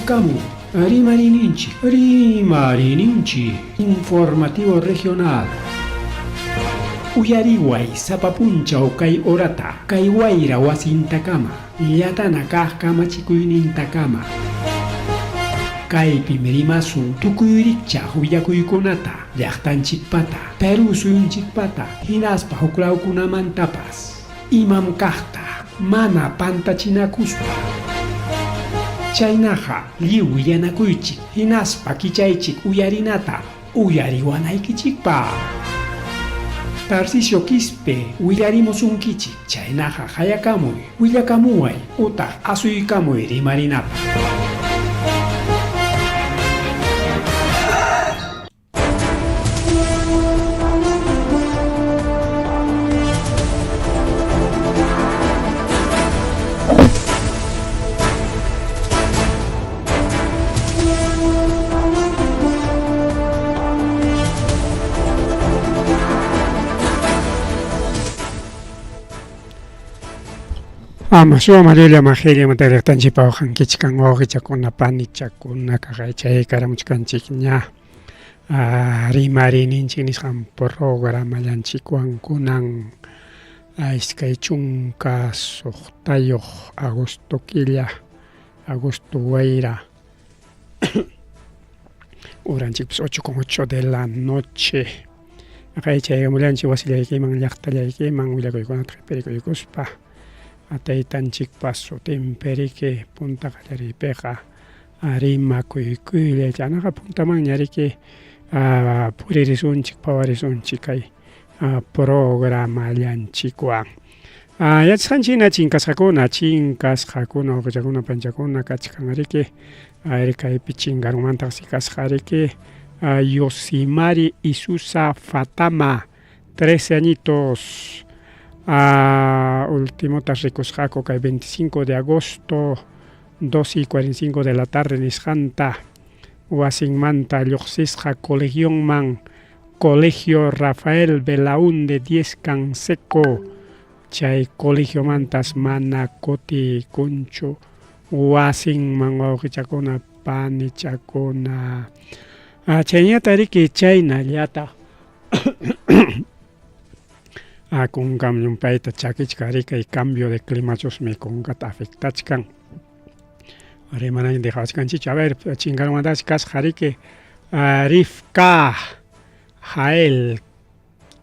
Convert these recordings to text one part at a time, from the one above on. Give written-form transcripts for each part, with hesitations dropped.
Haykamu Rimariyninchik, Rimariyninchik Informativo Regional. Uyariway sapa punchaw kay horata, kay wayra wasintakama, llatana kaq kamachikuynintakama. Kaypim rimasun tukuy rikchaq willakuykunata, llaqtanchikpata, Perú suyunchikpata, hinaspa huklawkunamantapas. Imam kaqta mana pantachinakuspa. Chaynaqa lliw willanakuychik hinaspa kichaychik uyarinata uyariwanaykichikpaq. Tarcisio Quispe willarimusunkichik, chaynaqa qayakamuy, willakamuway utaq asuykamuy rimarinapaq. Ama suma Mariela Magelia matariqtanchikpa waqankichkan wawqichakuna panichakuna kaqay karamuchkanchik ña rimariyninchik nisqan programallanchikwan kunan 26 agosto killa agosto wayra horanchikpas 8 con 8 de la noche chayamullanchik wasillaykiman llaqtallaykiman willakuykunata qhipirikuykuspa taytanchikpa sutinpi riki punta qallariypiqa rimakuykuylla chaynaqa puntamanña riki puririsunchik phawarisunchik kay programallanchikwan. Yachasqanchik hina chinkasqakuna chinkasqakuna wawqichakuna panchakuna kachkan riki kaypi chinkarunmantaqsi kasqa riki Yosimari Isusa Fatama 13 añitos ultimota rikusqaku kay 25 de agosto 2 y 45 de la tarde nisqanta wasinmanta lluqsisqa colegionman Colegio Rafael Belaunde 10 Canseco chay colegiomantas mana kutikunchu wasinman wawqichakuna panichakuna chayñata riki chaynallata kunkam llumpayta chakichkan riki cambio de climachusmi kunkata afectachkan rimanaña dejawachkanchikchu a ver chinkarunmantachu kasqa riki Rifka Jael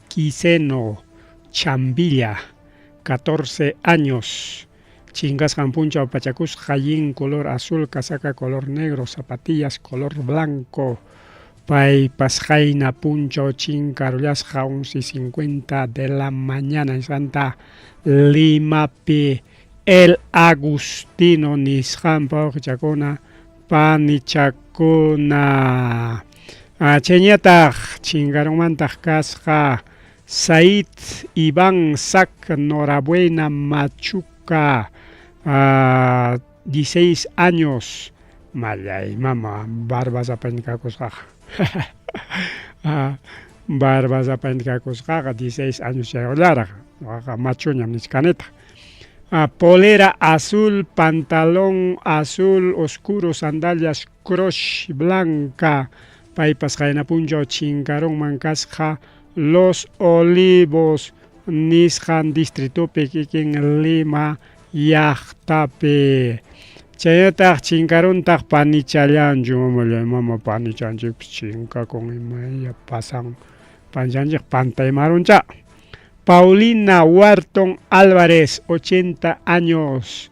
Quiseno Chambilla 14 años chinkasqan punchaw pachakusqa yin color azul casaca color negro zapatillas color blanco paypas qayna punchaw chinkarullasqa 11:50 de la mañana nisqanta Limapi El Agustino nisqanpa wawqichakuna panichakuna chayñataq chinkarunmantaq kasqa Said Iván Sac Norabuena Machuca 16 años mallay mama barbasapaymi kakusqaqa barbasapaymi kakusqaqa 16 años chayqallaraq ñuqaqa machuñam nichkanitaq polera azul pantalón azul oscuro sandalias crush blanca paypas qayna punchaw chinkarunman kasqa Los Olivos nisqan distritopi kikin Lima llaqtapi chaynataq chinkaruntaq panichallanchu mamallay mama panichanchikpas chinkakun imaya pasan panichanchik pantaymaruncha Paulina Wharton Álvarez 80 años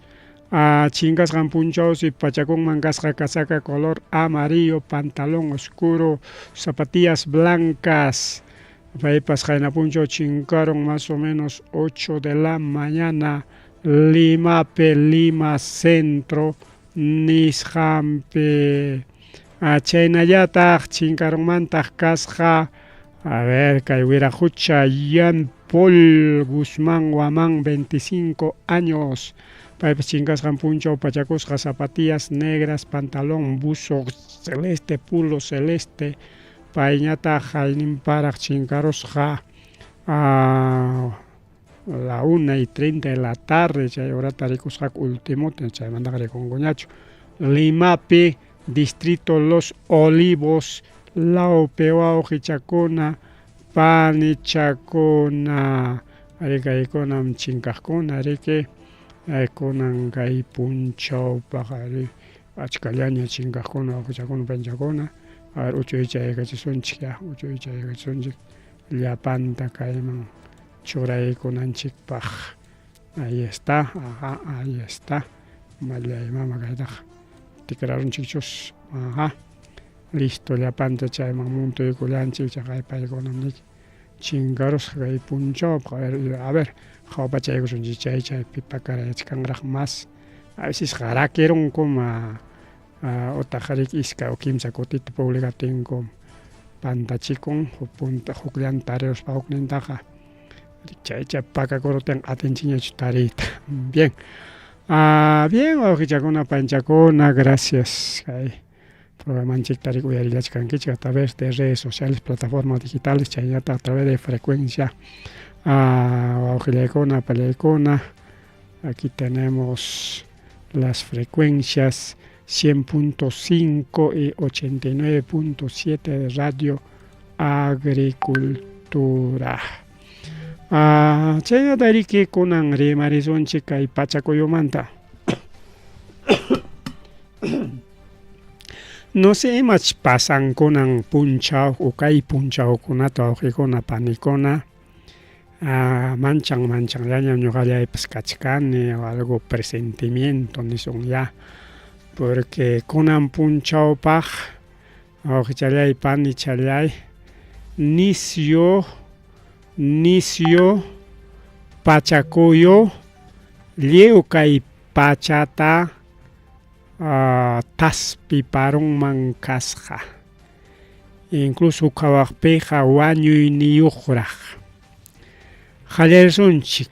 chinkasqan punchawsi pachakunman kasqa casaca color amarillo pantalón oscuro zapatillas blancas paypas qayna punchaw chinkarun más o menos 8 de la mañana Limapi Lima Centro nisqanpi chaynallataq chinkarunmantaq kasqa a ver kay Wiraqucha Yan Paul Guzmán Guamán 25 años paypas chinkasqan punchaw pachakusqa zapatillas negras pantalón buzo celeste pulo celeste payñataq hayninparaq chinkarusqa la 1:30 de la tarde chay horata rikusqaku ultimota chaymantaqa rikunkuñachu. Limapi distrito Los Olivos lawpi wawqichakuna panichakuna arí kaykunam chinkaqkuna riki kunan kay punchawpaq arí achkallaña chinkaqkuna wawqichakuna panichakuna a ver uchuychaykachisunchik ya uchuychaykachisunchik llapanta kayman churaykunanchikpaq ahí está ajá ahí está mallay mama kaytaqa tikrarunchikchus ajá listo llapanta chayman muntuykullanchik chaqay paykunam niki chinkarusqa kay punchawpaq a ver a ver qhawapachaykusunchik chay chaypi pakarayachkanraq mas a veces rakirunkum utaq riki iskay o kimsa kutita publicaptinku pantachikun huk punta hukllanta tariruspa huknintaqa chaycha pakakuruptin atinchikñachu tariyta bien bien wawqichakuna panchakuna gracias kay programanchikta riki uyarillachkankichik a través de redes sociales plataformas digitales chaynataq a través de frecuencia wawqillaykuna pallaykuna aquí tenemos las frecuencias 100.5 y 89.7 de Radio Agricultura. Chaynata riki kunan rimarisunchik kay pachakuyumanta. No sé imach pasan kunan punchaw o kay punchawkunata wawqikuna panikuna manchan manchanllañam ñuqallaypas kachkani o algo presentimiento nisun ya porque kunan punchawpaq wawqichallay panichallay nisyu nisyu pachakuyu lliw kay pachata taspiparunman kasqa incluso qhawaqpiqa wañuyniyuqraq qallarisunchik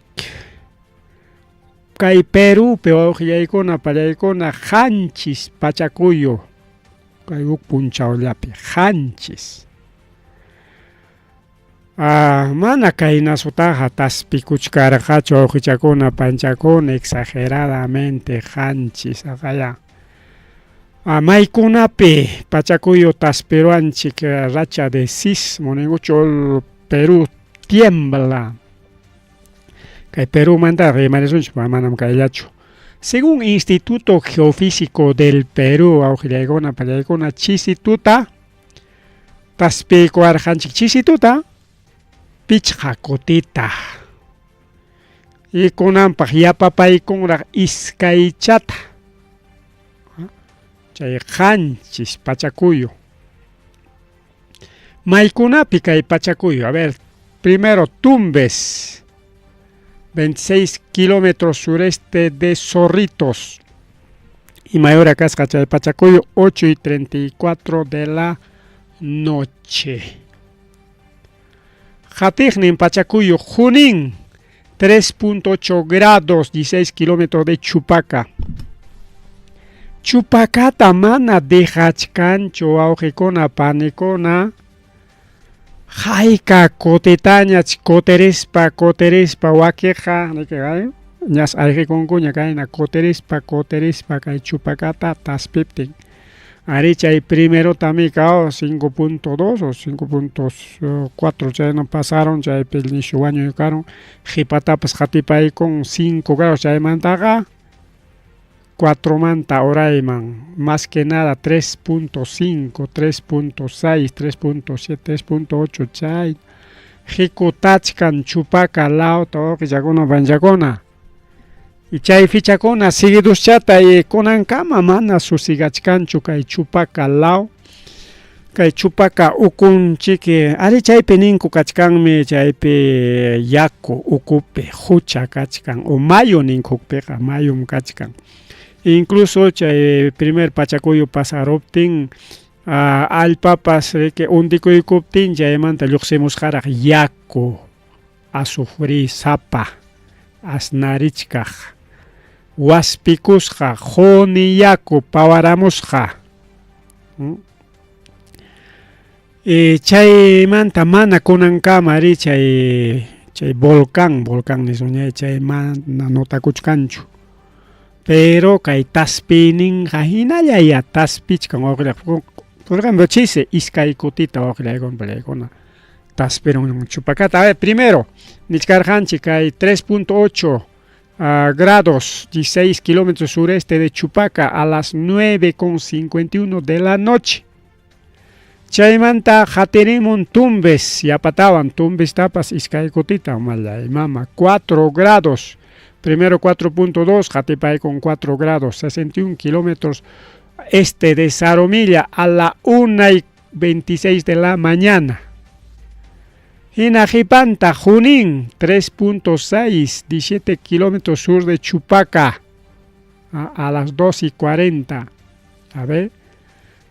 kay Perupi wawqillaykuna pallaykuna qanchis pachakuyu kay huk punchawllapi qanchis mana kaynasutaqa taspikuchkarqachu wawqichakuna panchakuna exageradamente qanchis aqaya maykunapi pachakuyu taspiruanchik racha de sismo ninkuchu Perú tiembla kay Perúmanta rimarisunchik manam kayllachu según Instituto Geofísico del Perú wawqillaykuna pallaykuna chisi tuta taspiykuwarqanchik chisi tuta pichqa kutita y kunanpaq yapapaykunraq iskaychata chay qanchis pachakuyu maykunapi kay pachakuyu a ver primero Tumbes 26 kilómetros sureste de Zorritos imay hora kasqa chay pachakuyu 8 y 34 de la noche qatiqnin pachakuyu Junín 3.8 grados 16 kilómetros de Chupaca Chupacata mana dejachkanchu wawqikuna panikuna hayka kutitañach kutirispa kutirispa wakiqa ñas ayqikunkuña kayna kutirispa kutirispa kay Chupacata taspiptin arí chay primerota mikao 5.2 o 5.4 chayna pasaron chaypi nishu wañuykaron qhipatapas qatipaykun 5 grados chaymantaqa 4 manta urayman más que nada 3.5 3.6 3.7 3.8 chay hikutachkan Chupaca lawta wawqichakuna panchakuna y chay fichakuna seguiduschata y kunankama mana susigachkanchu kay Chupaca law kay Chupaca ukunchik arí chaypi ninku kachkanmi chaypi yaku ukupi hucha kachkan o mayu ninku hukpiqa mayum kachkan incluso chay primer pachakuyu pasaruptin allpapas riki undikuykuptin chaymanta lluqsimusqaraq yaku azufrisapa asnarichkaq waspikusqa quni yaku pawaramusqa chaymanta mana kunankama ari chay chay volcán volcán nisuña chay mana notakuchkanchu. Pero kay taspiyninqa hinallayá taspichkan wawqillayqa. Por ejemplo, chisi iskay kutita wawqillaykuna pallaykuna taspirun Chupacata. A ver, primero, nichkarqanchik kay 3.8 grados, 16 kilómetros sureste de Chupaca a las 9:51 de la noche. Chaymanta qatirimun Tumbes, yapatawan Tumbes tapas iskay kutita, mallay mama, 4 grados. Primero 4.2, qatipaykun 4 grados, 61 kilómetros este de Zarumilla a la 1:26 de la mañana. Hina qhipanta Junín, 3.6, 17 kilómetros sur de Chupaca, a las 2:40. A ver,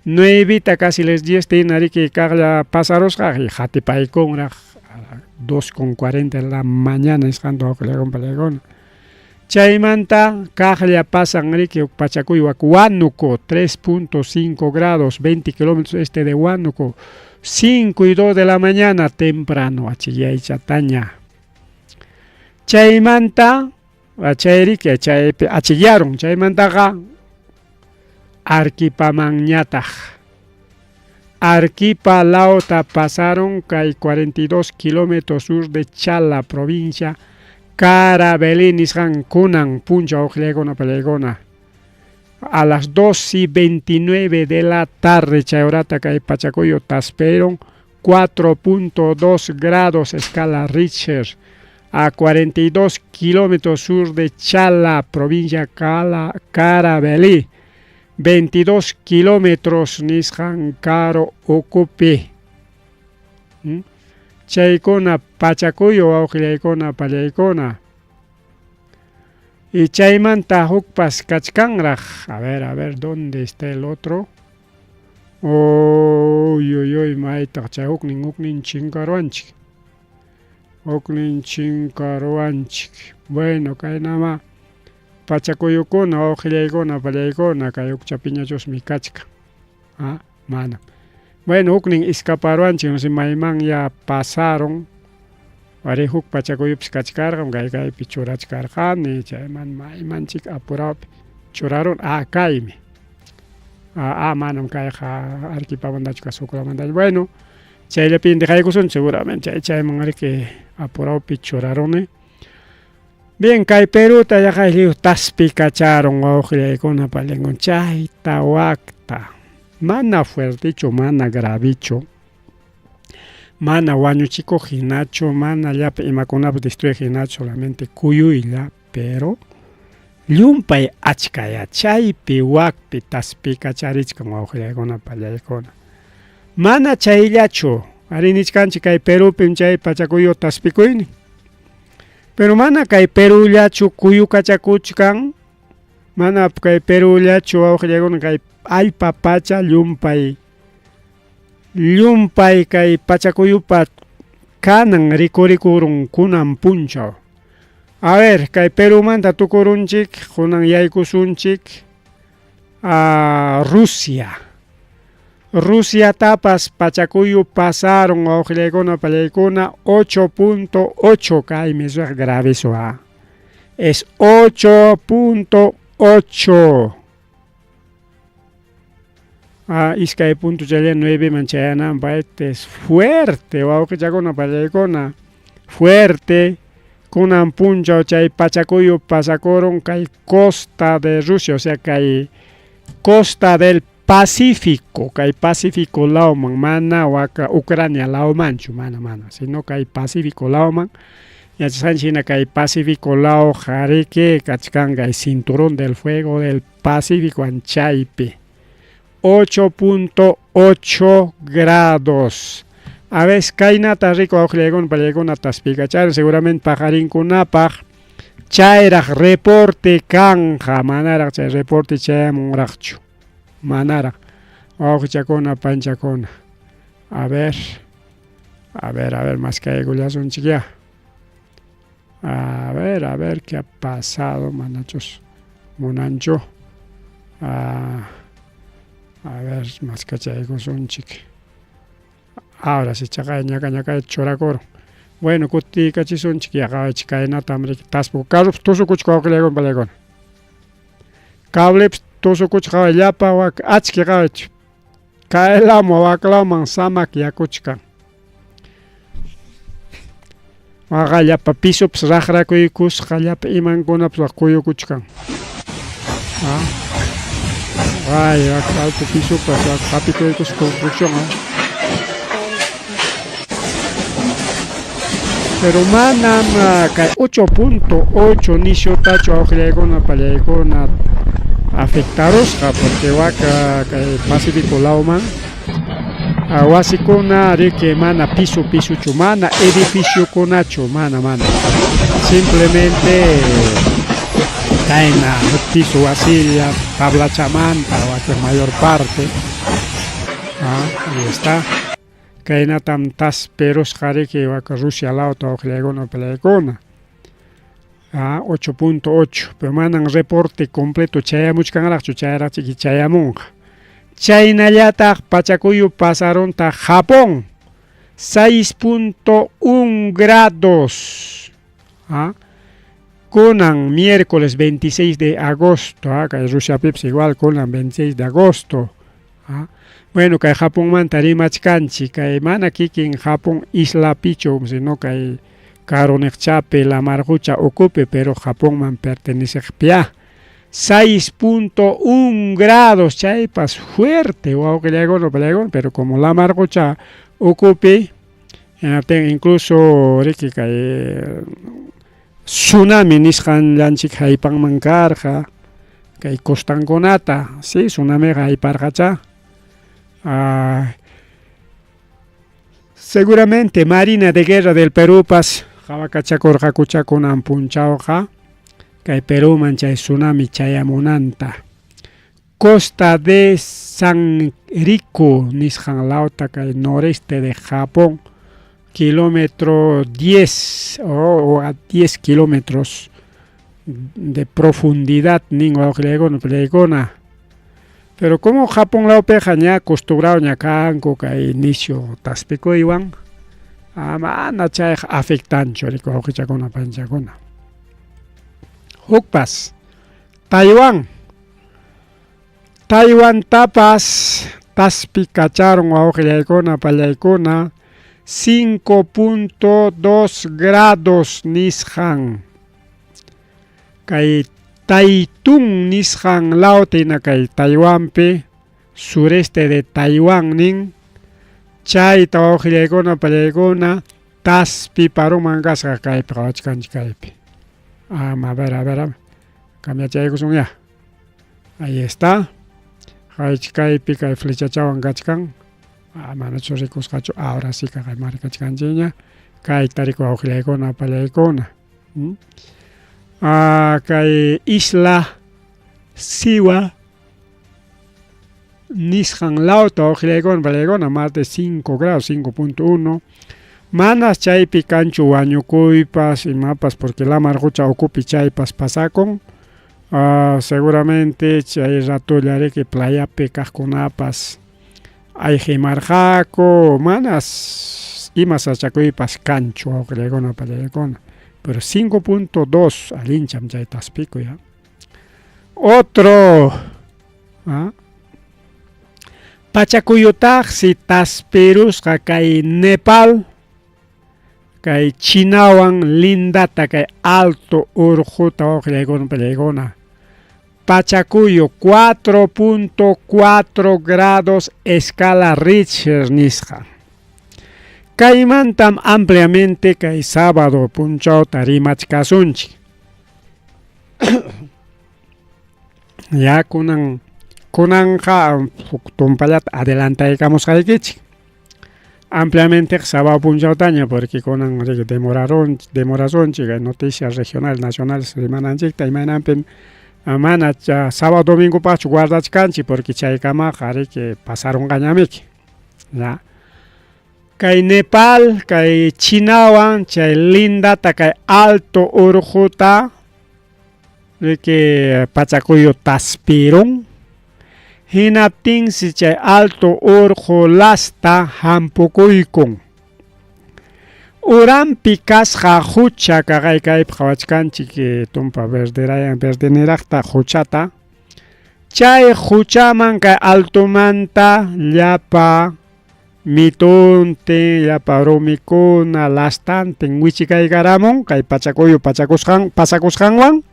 nuevita casi les 10 tiene riki kaqlla pasarusqa y qatipaykunraq a las 2:40 de la mañana nisqanta wawqillaykuna pallaykuna. Chaymanta kaqlla pasan riki pachakuy wak Huánuco, 3.5 grados, 20 kilómetros este de Huánuco, 5:02 de la mañana, temprano, achikyaychataña. Chaymanta, chay riki, chaypi achikyarun, chaymantaqa Arquipamanñataq. Arquipa lawta pasaron kay 42 kilómetros sur de Chala, provincia Carabelí nisqan kunan punchaw wawqillaykuna pallaykuna. A las 2:29 de la tarde chay horata kay Pachacuyo tasperon 4.2 grados escala Richter a 42 kilómetros sur de Chala, provincia Carabelí, 22 kilómetros nisqan Caro Ucupi. Chaykuna Pachacuyo wawqillaykuna pallaykuna. Y chaymanta hukpas kachkanraq. A ver, ¿dónde está el otro? Uy, uy, uy, maytaq chay huknin, huknin chinkaruanchik. Huknin chinkaruanchik. Bueno, kaynama pachakuyukuna, wawqillaykuna, pallaykuna, kay hukchapiñachusmi kachkan. Ah, mana. Bueno, huknin escaparuanchik, no sé, mayman ya pasaron. Ari huk pachakuyupis kachkarqan, kay kaypi churachkarqani, chayman maymanchik apurawpi churarun, ah, kaymi. Ah, ah, manam kayqa Arequipamantachu kasqa, huklamantachu. Bueno, chayllapi dejaykusun seguramente chay chayman riki apurawpi churaruni. Bien, kay Peruta yaqa lliw taspi kacharun wawqillaykuna pallankuna chayta wakta. Mana fuertechu, mana gravechu, mana wañuchikuq hinachu, mana llapa imakunapas destruiq hinachu, solamente kuyuylla, pero llumpay achkaya chaypi wakpi taspikacharichkan wawqillaykuna pallaykuna. Mana chayllachu, ari nichkanchik kay Perupim chay pachakuyu taspikuynin. Pero mana kay Perullachu kuyukachakuchkan, mana kay Perullachu wawqillaykuna kay allpa pacha llumpay llumpay kay pachakuyupa kanan rikurikurun kunan punchaw. A ver, kay Perumanta tukurunchik, kunan yaykusunchik a Rusia. Rusiatapas pachakuyu pasaron wawqillaykuna pallaykuna 8.8 kaymi es grave eso, ah. Es 8.8. Ah, iskay punto chaylla 9 man chayananpaq, este es fuerte wawqichakuna pallaykuna, fuerte. Kunan punchaw chay pachakuyu pasakurun kay costa de Rusia, o sea kay costa del Pacífico, kay Pacífico lawman, mana waka Ucrania lawmanchu, mana mana, sino kay Pacífico lawman. Yachasqanchik hina kay Pacífico law qariki kachkan kay cinturón del fuego del Pacífico anchaypi. 8.8 grados. A veces kaynata rico wawqillaykuna pallaykuna taspikacharin seguramente paqarinkunapaq chayraq reporte kanja, manaraq chay reporte chayamunraqchu. Manaraq wawqichakuna panchakuna. A ver, a ver, a ver, maskaykullasunchik ya. A ver, a ver qué ha pasado, manachus munanchu. Ah, a ver, maskachaykusunchik. Ahora sí chaqay ñaka ñakay churakurun. Bueno, kutiykachisunchik yaqawaychik kaynatam riki taspu karrupas tusukuchik wawqillaykuna pallaykuna. Cablepas tusukuchqa qaway llapa wak achki qaway kaylawman waklawman samak yakuchkan. Waqa llapa pisopas raqrakuykusqa llapa imankunapas wak kuyukuchkan. Ah. Ay, wak alto pisopas wak hapikuykusqa construcción. Ah. Pero manam kay 8.8 nisyutachu awqillaykuna pallaykuna afectarusqa porque wak kay Pacífico lawman wasikuna riki mana piso pisochu mana edificiokunachu mana mana simplemente kayna huk piso wasilla tablachamanta wakin mayor parte. Ah, ahí está. Kaynatam tasperusqa riki wak Rusia lawta awqillaykuna pallaykuna. Ah, 8.8, pero manan reporte completo chayamuchkanraqchu, chayraqchiki chayamunqa. Chaynallataq Pachakuyu pasaruntaq Japón 6.1 grados. Ah, kunan miércoles 26 de agosto, ah, kay Rusiapipas igual kunan 26 de agosto. Ah, bueno, kay Japonmanta rimachkanchik, kay mana kikin Japón islapichu, sino kay karuniqchapi lamar qucha ukupi, pero Japonman perteneceqpiyá. 6.1 grados, chaypas fuerte, wawqillaykuna pallaykuna, pero como lamar qucha ukupi, hinaptin incluso riki kay tsunami nisqanllanchik haypanman karqa kay costankunata, sí, tsunamiqa hayparqachá. Ah, seguramente Marina de Guerra del Perúpas qhawakachakurqakuchá kunan punchawqa kay Perúman chay tsunami chayamunanta. Costa de Sanriku nisqan lawta kay noreste de Japón, kilómetro 10 o a 10 kilómetros de profundidad nin wawqillaykuna pallaykuna. Pero como Japón lawpiqa ña acostumbrado ña kanku kay nisyu taspikuywan, mana chayqa afectanchu riki wawqichakuna panchakuna. Hukpas Taiwán. Taiwantapas taspikacharun wawqillaykuna pallaykuna 5.2 grados nisqan. Kay Taitung nisqan lawta hina kay Taiwanpi, sureste de Taiwán nin, chayta wawqillaykuna pallaykuna taspiparunman kasqa kaypi qawachkanchik kaypi. A ver, a ver, cambiachaykusunya. Ahí está. Haych kaypi kay flechachawan kachkan. Ah, manachu rikusqachu, ahora sí kay markachkanchikña. Kayta riku wawqillaykuna pallaykuna. Ah, kay isla Siwa nisqan lawta wawqillaykuna pallaykuna más de 5 grados, 5.1. Manas chaypi kanchu wañukuypas imapas porque lamar qucha ukupi chaypas pasakun. Seguramente chay ratolla riki playapi kaqkunapas ayqimarqaku, manas ima sasachakuypas kanchu wawqillaykuna pallaykuna. Pero 5.2 allincham chay taspikuy. Otro, ¿ah? Pachakuyutaqsi taspirusqa kay Nepal, kay Chinawan lindata kay alto urquta wawqillaykuna pallaykuna. Pachakuyu 4.4 grados escala Richter nisqa. Kaymantam ampliamente kay sábado punchawta rimachkasunchik. Ya kunan kunanqa huk tumpallata adelantaykamusqaykichik. Ampliamente sábado punchawtaña porque kunan riki demoraron demorasunchik kay noticias regionales nacionales rimananchikta imaynanpim mana sábado domingopaqchu guardachkanchik porque chaykamaqa riki pasarunqañamiki. Ya. Kay Nepal, kay Chinawan chay lindata kay alto urquta riki pachakuyu taspirun. Hinaptinsi chay alto urqu lasta hampukuykun. Uranpi kasqa hucha kaqay kaypi qhawachkanchik tumpa verderayan verdeniraqta huchata. Chay quchaman kay altomanta llapa mituntin, llapa rumikuna lastantin wichikaykaramun kay pachakuyu pachakusqan pasakusqanwan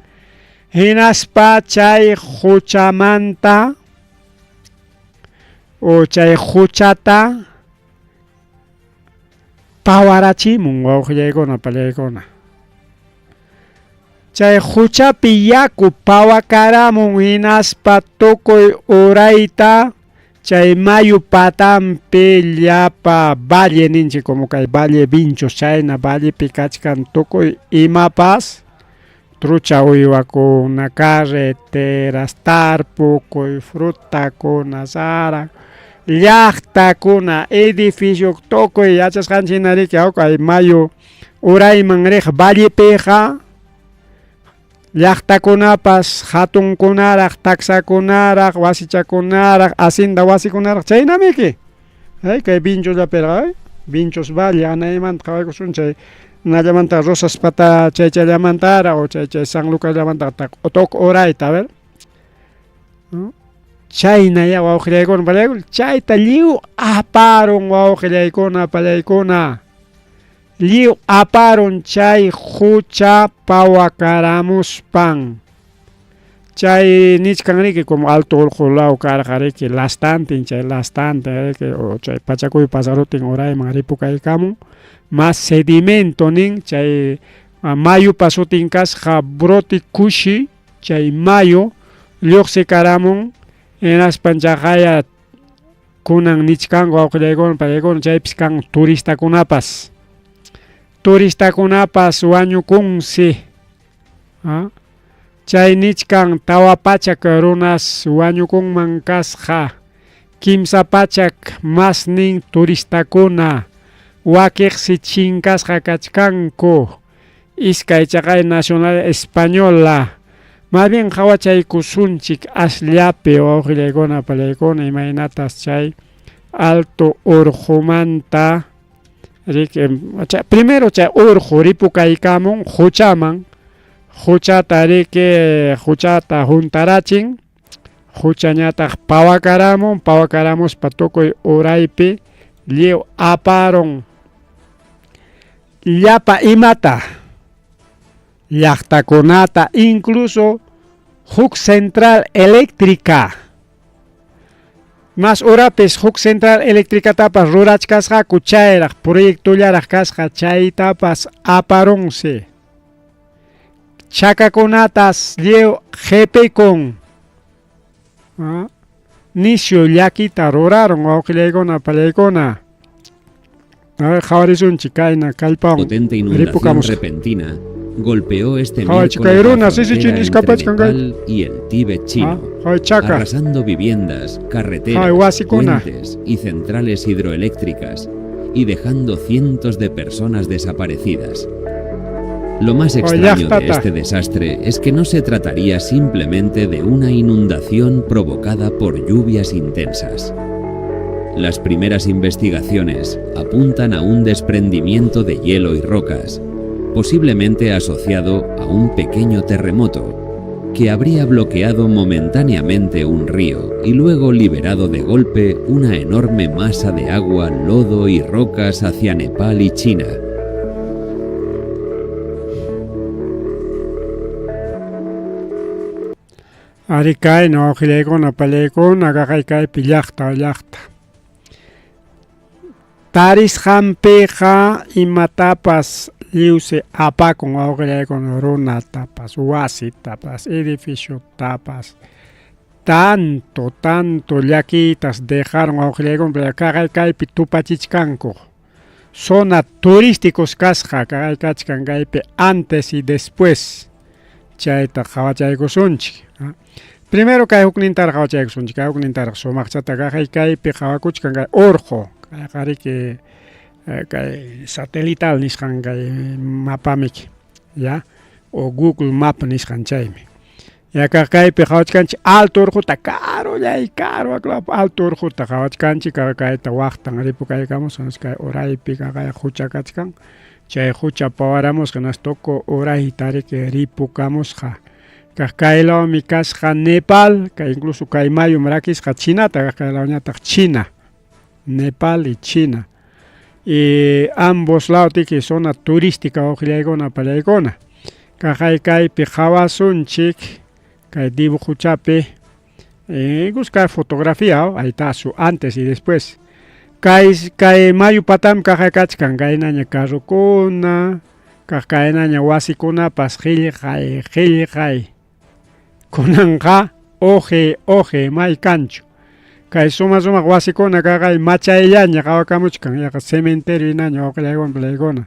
hinaspa chay quchamanta o chay quchata pawarachimun wawqillaykuna pallaykuna. Chay quchapi yaku pawakaramun hinaspa tukuy urayta chay mayu patanpi llapa valle ninchik como kay Valle Vinchos chayna vallepi kachkan tukuy imapas trucha uywakuna, carreteras, tarpukuy, frutakuna, sara, llaqtakuna, edificio tukuy yachasqanchik hina riki kay mayu urayman riq vallepiqa llaqtakunapas hatunkunaraq, taksakunaraq, wasichakunaraq, hacienda wasikunaraq chaynamiki. Ay, kay Vinchosllapirqa, Vinchos Valle anaymanta qhawaykusun chay nallamanta Rosas pata chay chayllamantara o chay chay San Lucasllamanta tok urayta, a ver. Chaynaya wawqillaykuna pallaykuna, chayta lliw aparun wawqillaykuna pallaykuna. Lliw aparun chay hucha pawakaramuspan. Chay nichkan riki como alto urqu law karqa riki lastantin chay lastantin riki o chay pachakuy pasarutin urayman ripukaykamun mas sedimento nin chay mayupa sutin kasqa brote kushi chay mayu lluqsikaramun hinaspan chaqaya kunan nichkanku wawqillaykuna pallaykuna chaypis kan turistakunapas turistakunapas wañukunsi. Chay nichkan 400 runas wañukunman kasqa, 300 masnin turistakuna, wakiqsi chinkasqa kachkanku, iskay chaqay nacional española. Más bien qhawachaykusunchik asllapi wawqillaykuna pallaykuna imaynatas chay alto urqumanta riki primero chay urqu ripukaykamun quchaman, quchata riki quchata huntarachin, quchañataq pawakaramun, pawakaramuspa tukuy uraypi lliw aparun llapa imata llaqtakunata incluso huk central eléctrica. Mas urapis huk central eléctricatapas rurachkasqaku chayraq proyectollaraq kasqa chaytapas aparunsi. Chakakunatas lliw qhipikun. Nisyu llakita rurarun wawqillaykuna pallaykuna. A ver, qhawarisunchik kayna kallpawan Potente inundación ripukamusqa. repentina golpeó este Qhawachik miércoles kay la runa frontera sisichini entre iskapachkan kay. Nepal y el Tíbet chino, Qhaway chaka. arrasando viviendas, Qhaway carreteras, wasikuna. puentes y centrales hidroeléctricas y dejando cientos de personas desaparecidas. Lo más extraño de llaqtata. este desastre es que no se trataría simplemente de una inundación provocada por lluvias intensas. Las primeras investigaciones apuntan a un desprendimiento de hielo y rocas, posiblemente asociado a un pequeño terremoto, que habría bloqueado momentáneamente un río y luego liberado de golpe una enorme masa de agua, lodo y rocas hacia Nepal y China. Ari kayna wawqillaykuna pallaykuna kaqay kaypi llaqta llaqta. Tarisqanpiqa imatapas lliwsi apakun wawqillaykuna runatapas, wasitapas, edificiotapas. Tanto, tanto llakiytas dejaron wawqillaykuna kaqay kaypi tupachichkanku. Zona turísticos kasqa kaqay kachkan kaypi antes y después. Chayta qhawachaykusunchik. Primero kay huknintaraq qhawachaykusunchik, kay huknintaraq sumaqchata kaqay kaypi qhawakuchkan kay urqu, kayqa riki kay satelital nisqan kay mapamiki, ya, o Google Map nisqan chaymi. Ya kaq kaypi qhawachkanchik alto urquta karullay karu alto urquta qhawachkanchik kayta waqtan ripukaykamusqa kay uraypi kaqay qucha kachkan. Chay qucha pawaramusqa hinaspa tukuy urayta riki ripukamusqa. Kaq kaylawmi kasqa Nepal, kay incluso kay mayum rakisqa Chinata, kaq kaylawñataq China. Nepal y China. Y ambos law tiki zona turística wawqillaykuna pallaykuna. Kaqay kaypi qawasunchik kay dibujochapi incluso kay fotografía ahí está su antes y después. Kay kay mayu patam kaqay kachkan kaynaña carrokuna, kaq kaynaña wasikunapas qillqay qillqay. Kunanqa uqi uqi may kanchu. Kay suma sumaq wasikuna kaqay machayllaña qawakamuchkan yaqa cementerio hinaña wawqillaywan palaykuna.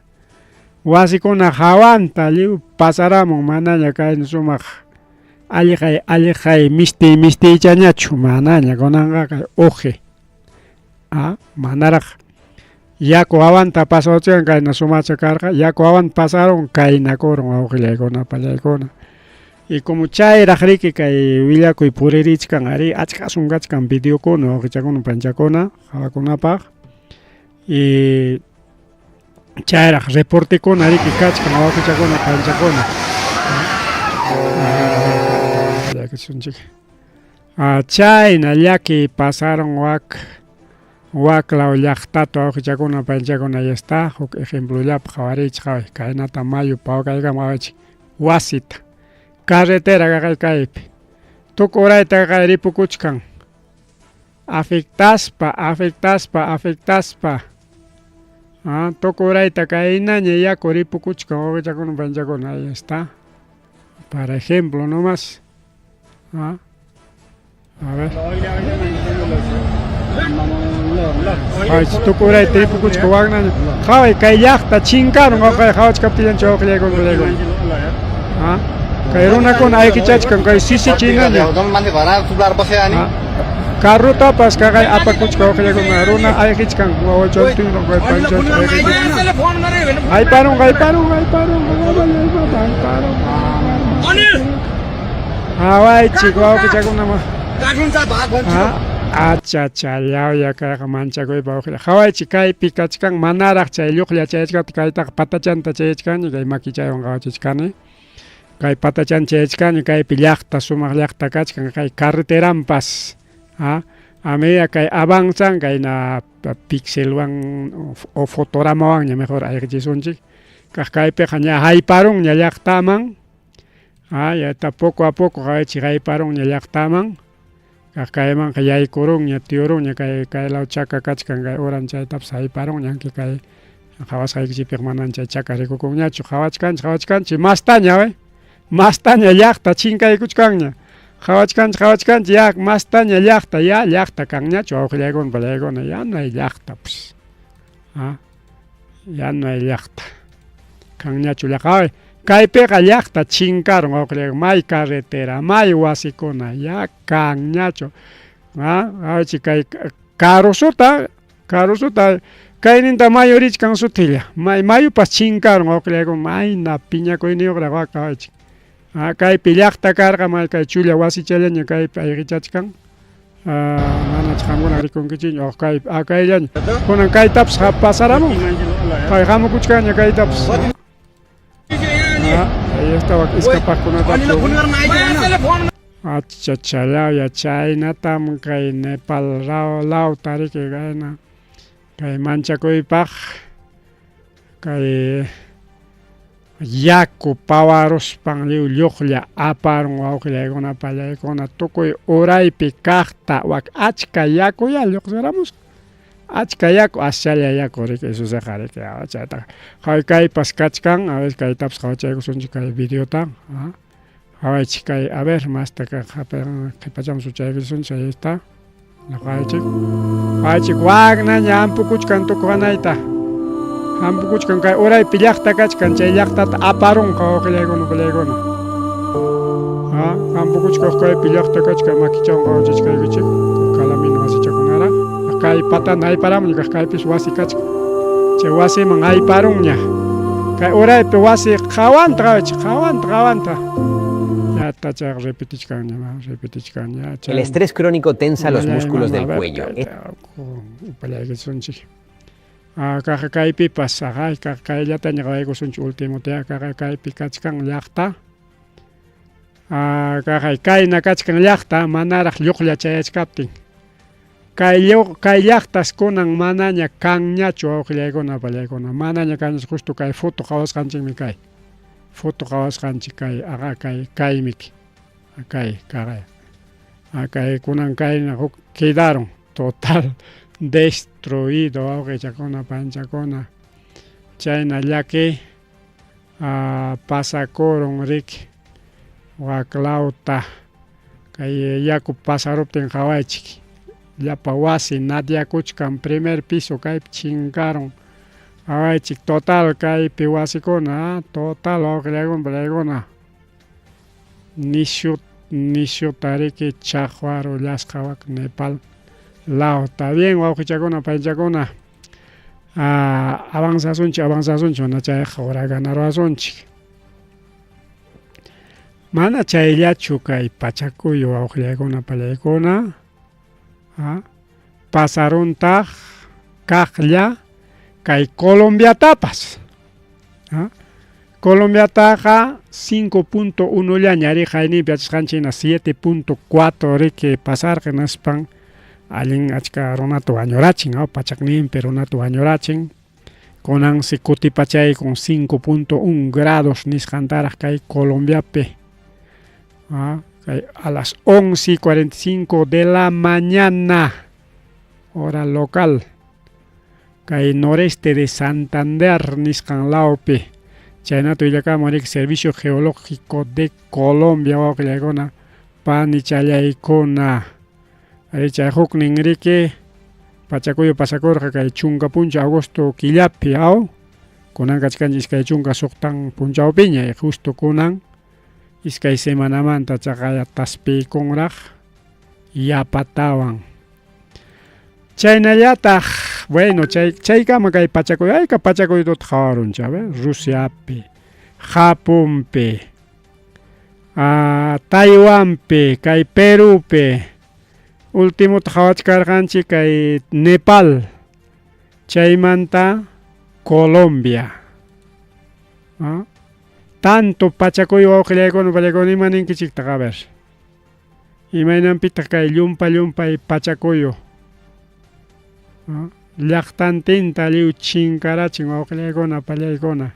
Wasikuna hawanta lliw pasaramun manaña kayna sumaq alliqay alliqay misti mistiychañachu manaña kunanqa kay uqi. Ah, manaraq yaku hawanta pasawachkan kayna sumacha karqa yaku hawanta pasarun kaynakurun wawqillaykuna pallaykuna. Y como chayraq riki kay willakuy puririchkan arí achka asun kachkan videokuna wawqichakuna panchakuna qawakunapaq y chayraq reportekuna riki kachkan wawqichakuna panchakuna. Llakisunchik. Ah, chayna llaki pasaron wak waklaw llaqtata wawqichakuna panchakuna ya está huk ejemplollapaq qhawariychik qhaway kaynata mayu pawkaykama qhawaychik wasita carretera kaqay kaypi tukurayta kaqay ripukuchkan afectaspa afectaspa afectaspa ah, tukurayta kaynaña yaku ripukuchkan wawqichakuna panchakuna ahí está para ejemplo nomás ah. A ver. Ay, tukuray tripukuchka waknaña. Qhaway kay llaqta chinkarun waqay qhawachkaptillanchu wawqillaykunku. Ah, kay runakuna ayqichachkan kay sisi chinaña. Carrotapas kaqay apakuchka wawqillaykuna runa ayqichkan wawachantin kay panchach ayqichkan. Ayparun ayparun ayparun ayparun. Hawaychik wawqichakuna ma. Achacha llawya kayqa manchakuypa wawqilla. Hawaychik kaypi kachkan manaraq chay lluqlla chayachkaptin kaytaqa patachanta chayachkani kay makichaywan qawachichkani. Kay patachanta chayachkani kaypi llaqta sumaq llaqta kachkan kay carreteranpas a a medida kay avanzan kayna pixelwan o fotoramawanña mejor ayqichisunchik kaq kaypiqa ña hayparunña llaqtaman. Ah, ya está poco a poco qawaychik hayparunña llaqtaman kaq kaymanqa yaykurunña tiyurunña kay kay law chaka kachkan kay uran chaytapas hayparunña anki kay qawasqaykichikpiqa manan chay chaka rikukunñachu qawachkanchik qawachkanchik mastaña we mastaña llaqta chinkaykuchkanña qawachkanchik qawachkanchik ya mastaña llaqta ya llaqta kanñachu wawqillaykuna pallaykuna ya no hay llaqta pues ah Ya no hay llaqta. Kanñachu llaqta. Kaypiqa llaqta chinkarun wawqillayku, may carretera, may wasikuna, ya kanñachu. Ah, qawaychik kay karusuta, karusuta kayninta mayu richkan sutilla. May mayupas chinkarun wawqillayku, mayna piñakuyniyuqraq wak qawaychik. Ah, kaypi llaqta karqa, may kay chulla wasichallaña kaypi ayqichachkan. Manach qamkuna rikunkichikña oh kay ah kayllaña kunan kaytapas pasaramun kay hamukuchkanña kaytapas ah, ahí está wak iskapaqkunatapas achachalaya chaynatam kay Nepal lawta riki kayna kay manchakuypaq kay Yaku pawaruspan lliw lluqlla aparun wawqillaykuna pallaykuna tukuy uraypi kaqta wak achka yakuyá lluqsiramusqa. Achka yaku aschalla yaku riki Jesusqa riki chaytaqa qaway kaypas kachkan a ver kaytapas qawachaykusunchik kay videota qawaychik kay a ver masta qhipachaman suchaykusunchik ahí está. Qawaychik. Qawaychik waknaña hampukuchkan tukuqanayta. Hampukuchkan kay uraypi llaqta kachkan chay llaqtata aparunqa wawqillaykuna upallaykuna. Ha, hampukuchkan kaypi llaqta kachkan makichawan qawachichkaykichik calamina wasichakunara. Kay patana ayparamun kaq kaypis wasi kachkan. Chay wasiman ayparunña. Kay uraypi wasi qawanta qawaychik, qawanta, qawanta. El estrés crónico tensa los músculos del cuello. Kaqa kaypipas kayllataña qawaykusunchik último kaypi kachkan llaqta. Kaqay kayna kachkan llaqta manaraq lluqlla chayachkaptin. Kay kay llaqtas kunan manaña kanñachu wawqillaykuna apallaykuna manaña kanñachu justo kay foto qawasqanchikmi kay foto qawasqanchik kay aqa kay kaymiki kay kaqay kay kunan kayna huk quedaron total destruido wawqichakuna panchakuna chayna llaki pasakurun riki waklawta kay yaku pasaruptin qawaychik llapa wasi nadyakuchkan primer piso kaypi chinkarun qawaychik total kaypi wasikuna total wawqillaykuna pallaykuna nishu nishuta riki chaqwarullasqa wak Nepal lawta bien wawqichakuna paynchakuna avanzasunchik avanzasunchik mana chayqa hora ganaruwasunchik mana chayllachu kay pachakuyu wawqillaykuna pallaykuna pasaruntaq kaqlla kay Colombiatapas Colombiataqa 5.1 llaña ari qayninpi yachasqanchik hina 7.4 riki pasarqa hinaspan allin achka runata wañurachin pachakninpi runata wañurachin kunansi kutipachaykun 5.1 grados nisqantaraq kay Colombiapi kay a las 11:45 de la mañana hora local kay noreste de Santander nisqan lawpi chaynata willakamun riki Servicio Geológico de Colombia wawqillaykuna panichallaykuna ari chay huknin riki pachakuyu pasakurqa kay chunka punchaw agosto killapi aw kunan kachkanchik 26 punchawpiña justo kunan iskay semanamanta chaqaya taspiykunraq yapatawan chaynallataq bueno chay chaykama kay pachakuy ayka pachakuytuta qawarunchik a ver Rusiapi Japonpi Taiwanpi kay Perupi ultimota qawachkarqanchik kay Nepal chaymanta Colombia tanto pachakuy wawqillaykuna pallaykuna ima ninkichiktaq a ver imaynanpitaq kay llumpa llumpay pachakuyu llaqtantinta lliw chinkarachin wawqillaykuna pallaykuna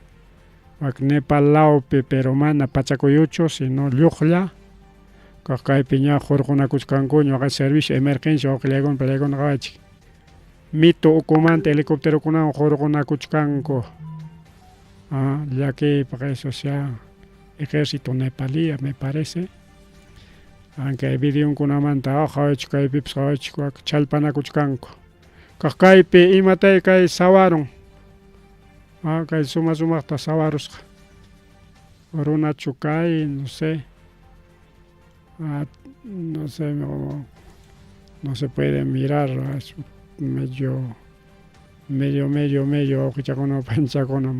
wak Nepal lawpi pero mana pachakuyuchu sino lluqlla kaq kaypi ña hurqunakuchkankuña waqa servicio emergencia wawqillaykuna pallaykuna qawaychik mito ukumanta helicópterokunawan hurqunakuchkanku llakiypaq eso sea ejército nepalí me parece kay videonkunamanta qawaychik kaypipas qawaychik wak challpanakuchkanku kaq kaypi imatay kay sawarun kay suma sumaqta sawarusqa runachu kay no sé no sé no se puede mirar es medio medio medio medio wawqichakuna panchakuna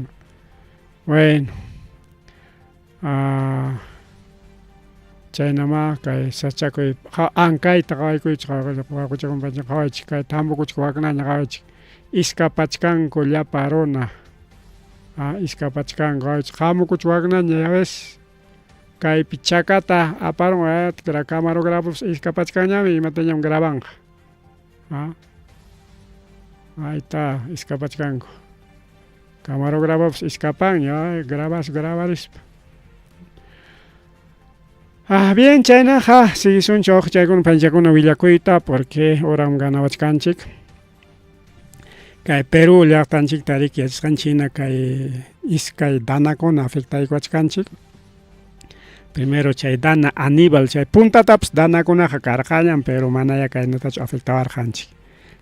bueno chaynamá kay sachakuy ankayta qawaykuychik wawqichakuna panchakuna qawaychik kay tampukuchik waknaña qawaychik iskapachkanku llapa runa iskapachkanku qawaychik hamukuchik waknaña ya ves kaypi chakata aparun camarógrafos iskapachkanñami imatañam grabanqa ahí está iskapachkanku camarógrafos iskapanña grabas grabarispa bien chaynaqa siguisunchik wawqichaykuna panchakuna willakuyta porque horam ganawachkanchik kay Perú llaqtanchikta riki yachasqanchik hina kay iskay danakuna afectaykuwachkanchik primero chay dana Aníbal chay puntatapas danakunaqa karqañam pero manaya kaynatachu afectawarqanchik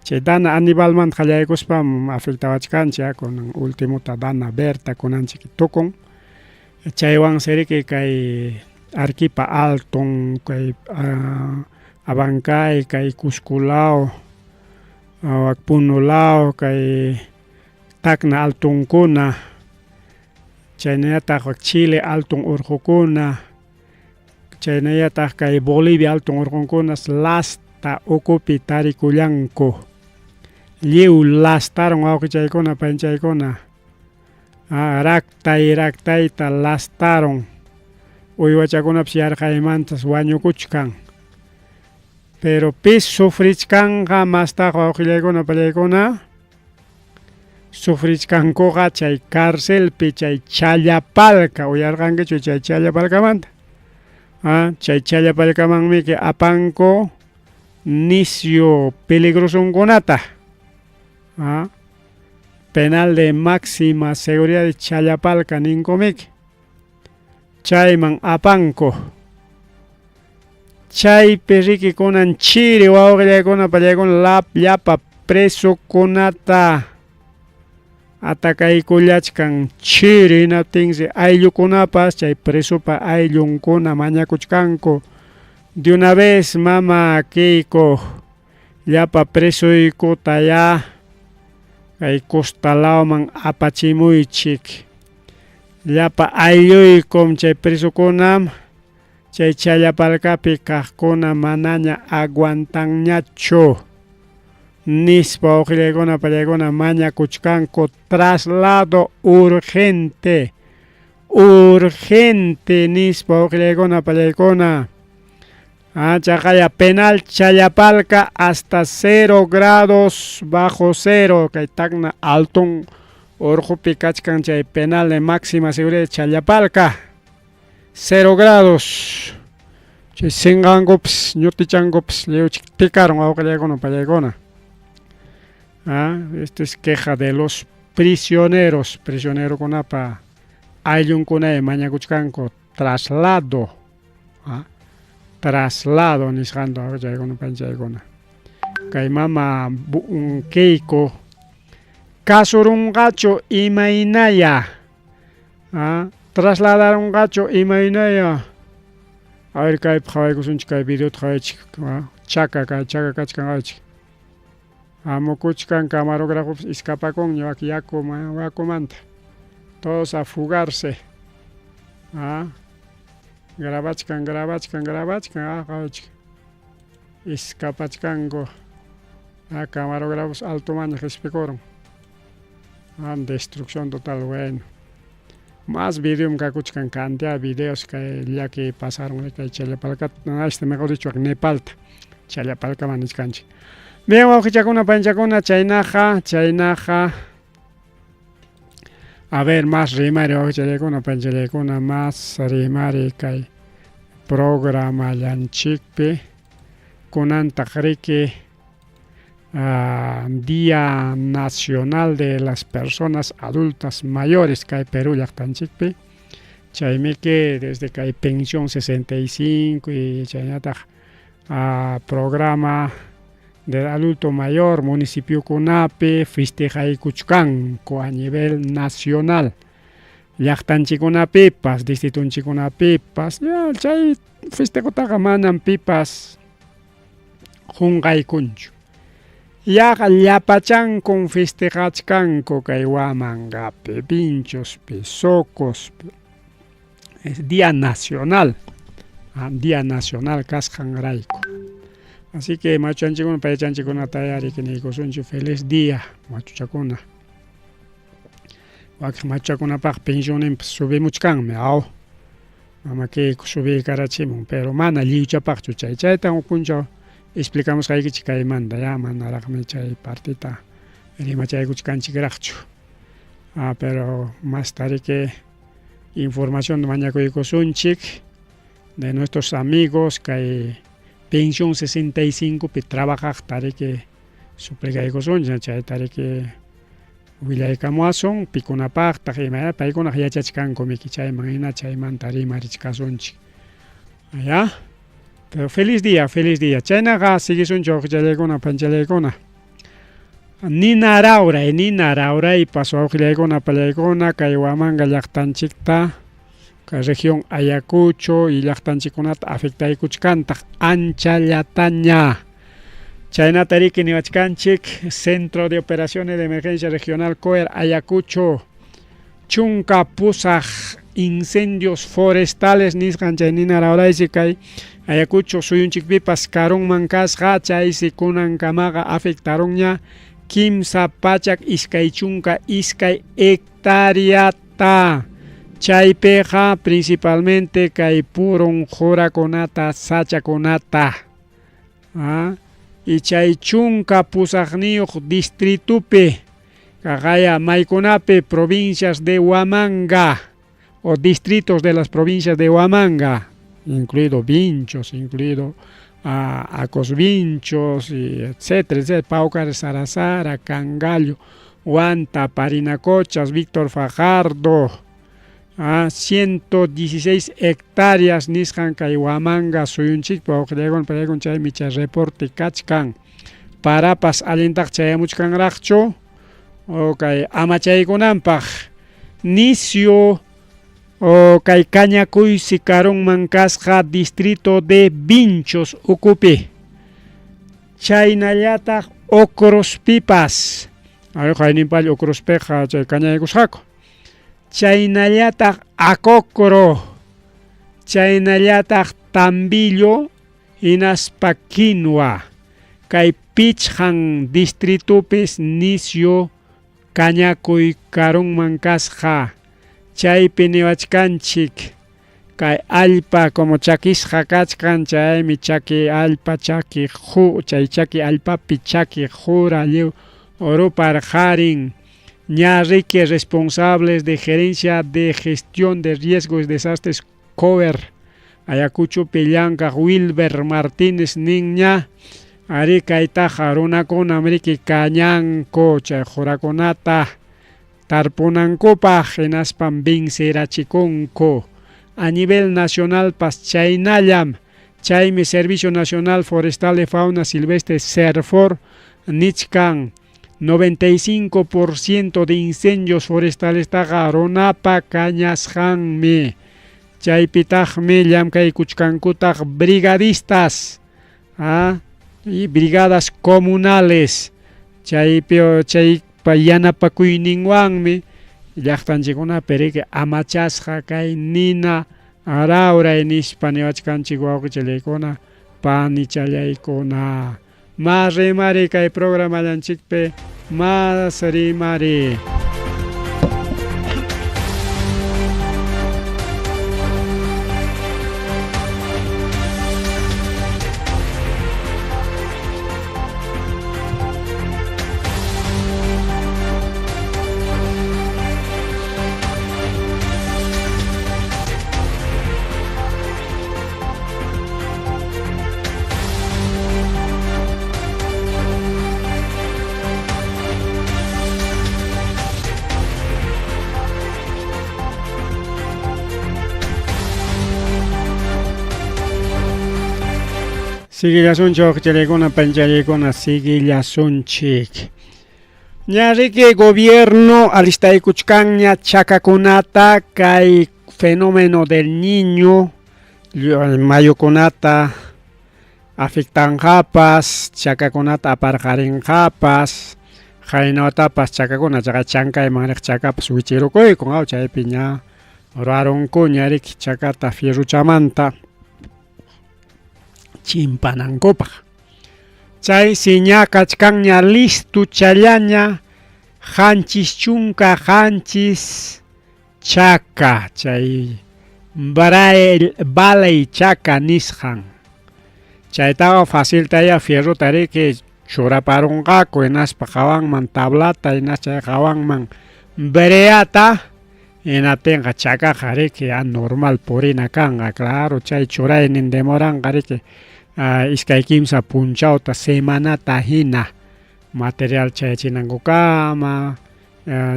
chay dana Aníbalmanta qallaykuspam afectawachkanchik kunan ultimota dana Berta kunanchik tukun chaywansi riki kay Arequipa Alton kay Abancay kay Cusco law wak Puno law kay Tacna altonkuna chaynallataq Chile alton urqukuna chaynallataq kay Bolivia alton urqunkuna lasta ukupi tarikullanku lliw lastarun wawqichaykuna panchaykuna raktay raktayta lastarun. Uywachakunapas yarqaymantas wañukuchkan. Pero pis sufrichkanqa mastaqa wawqillaykuna pallaykuna sufrichkankuqa chay carcelpi chay Challapalca uyarqankichu chay Challapalcamanta? Ah, chay Challapalcamanmiki apanku nisyu peligrosonkunata. Ah, penal de máxima seguridad de Challapalca ninkumiki. Chayman apanku. Chaypi riki kunan chiri wawqillaykuna pallaykuna lap llapa presokunata atacaykullachkan chiri hinaptinsi ayllukunapas chay presopa ayllunkuna mañakuchkanku de una vez mama Keiko llapa presoykutayá kay costa lawman apachimuychik llapa aylluykum chay presokunam chay Challapalcapi kaqkuna manaña aguantanñachu nispa wawqillaykuna pallaykuna mañakuchkanku traslado urgente urgente nispa wawqillaykuna pallaykuna chaqaya penal Challapalca hasta 0 grados bajo cero kay Tacna alton urqupi kachkan chay penal de máxima seguridad Challapalca 0 grados chay sinqankupas ñutichankupas lliwchik tikaron wawqillaykuna pallaykuna. Esta es queja de los prisioneros, prisionerokunapa ayllunkunay mañakuchkanku traslado, traslado nisqanta chaykuna panchaykuna. Kay mama Keiko kasurunqachu imaynaya, trasladarunqachu imaynaya. A ver kaypi qhawaykusunchik kay videota qhawaychik, chaka kay chaka kachkan qhawaychik. Amukuchkan camarógrafos escapakunña wak yaku yakumanta. Todos a fugarse. Grabachkan, grabachkan, grabachkan, qhawaychik. Escapachkanku. Camarógrafos altomaña qhispikurun. Destrucción total, bueno. Más videom kakuchkan cantidad de videos kay llaki pasaron kay Challapalcata, este mejor dicho Nepalta, Challapalcaman nichkanchik. Bien, wawqichakuna, panchakuna, chaynaqa, chaynaqa. A ver, más rimari wawqichallakuna, panchallakuna, más rimari kay programallanchikpi. Kunantaq riki Día Nacional de las Personas Adultas Mayores kay Perú llaqtanchikpi. Chaymiki desde kay Pensión 65 y chaynataq programa del adulto mayor municipiokunapi festejaykuchkanku a nivel nacional. Llaqtanchikkunapipas, distritunchikkunapipas, ya chay festejotaqa manam pipas qunqaykunchu. Yaqa llapachankum festejachkanku kay Huamangapi, Vinchospi, Socospi. Es Día Nacional, Día Nacional kasqanrayku. Así que machuchanchikkuna, payachanchikkunata riki niykusunchik feliz día machuchakuna. Wakin machuchakunapaq pensionninpas subimuchkanmi, aw. Mama Keiko subiykarachimun, pero mana lliwchapaqchu chay. Chaytan huk punchaw explicamusqaykichik kaymanta, ya manaraqmi chay partita rimachaykuchkanchikraqchu. Pero más tarde información mañakuykusunchik de nuestros amigos kay Pensión 65 pi trabajaqta riki suplicaykusunchik chayta riki willaykamuwasun pikunapaqtaq ima paykunaq yachachkanku miki chayman hina chaymanta rimarichkasunchik. Ya. Pero feliz día, feliz día. Chaynaqa siguisunchik wawqichallaykuna, panchallaykuna. Nina rawray, nina rawraypas wawqillaykuna, pallaykuna kay Huamanga llaqtanchikta kay región Ayacucho y llaqtanchikkunata afectaykuchkantaq anchallataña. Chaynata riki niwachkanchik Centro de Operaciones de Emergencia Regional COER Ayacucho 18 incendios forestales nisqan chay nina rawraysi kay Ayacucho suyunchikpipas karunman kasqa chaysi kunankamaqa afectarunña 322 hectareata. Chaypiqa principalmente kay purun qurakunata, sachakunata. Ah, y chay 18 distritupi, kaqaya maykunapi provincias de Huamanga o distritos de las provincias de Huamanga, incluido Vinchos, incluido Acosvinchos, y etcétera, etcétera, Paucar, Sarasara, Cangallo, Huanta, Parinacochas, Víctor Fajardo, 116 hectáreas nisqan kay Huamanga suyunchikpi wawqillaykuna pallaykuna chaymi chay reporte kachkan. Parapas allintaq chayamuchkanraqchu o kay amachaykunanpaq nisyu o kay kañakuysi karunman kasqa distrito de Vinchos ukupi. Chaynallataq Ocrospipas. Ay, qayninpalla Ocrospiqa chay kañaykusqaku. Chaynallataq Acocro, chaynallataq Tambillo hinaspa Quinua. Kay pichqan distritupis nisyu kañakuy karunman kasqa. Chaypi niwachkanchik kay allpa como chakisqa kachkan chaymi chaki allpa chaki chay chaki allpapi chaki qura lliw ruparqarin. Ña riki responsables de gerencia de gestión de riesgos y desastres COER Ayacuchopi llankaq Wilber Martínez nin ña ari kaytaqa runakunam riki kañanku chay qurakunata tarpunankupaq hinaspam vencerachikunku. A nivel nacionalpas chaynallam, chaymi Servicio Nacional Forestal de Fauna Silvestre SERFOR nichkan 95% de incendios forestales taqa runapa kañasqanmi. Chaypitaqmi llamkaykuchkankutaq brigadistas y brigadas comunales. Chaypi chaypa yanapakuyninwanmi llaqtanchikkunapi riki amachasqa kay nina rawray nispa niwachkanchik wawqichallaykuna panichallaykuna. Mas rimari kay programallanchikpi mas rimari. Siguillasunchik wawqichallaykuna panichallaykuna siguillasunchik. Ña riki gobierno alistaykuchkanña chakakunata kay fenómeno del niño mayukunata afectanqapas, chakakunata aparqarinqapas, qaynawatapas chakakuna chaqa chankayman riq chakapas wichirukuykun aw chaypi ña rurarunkuña riki chakata fierruchamanta chimpanankupaq. Chaysi ña kachkanña listo challaña 77 chaka chay Baley chaka nisqan. Chaytaqa faciltaya fierruta riki churaparunqaku hinaspa qawanman tablata hinas chay qawanman breata hinaptinqa chakaqa riki ya normal purina kanqa claro chay churaynin demoranqa riki iskay kimsa punchawta semanata hina material chayachinankukama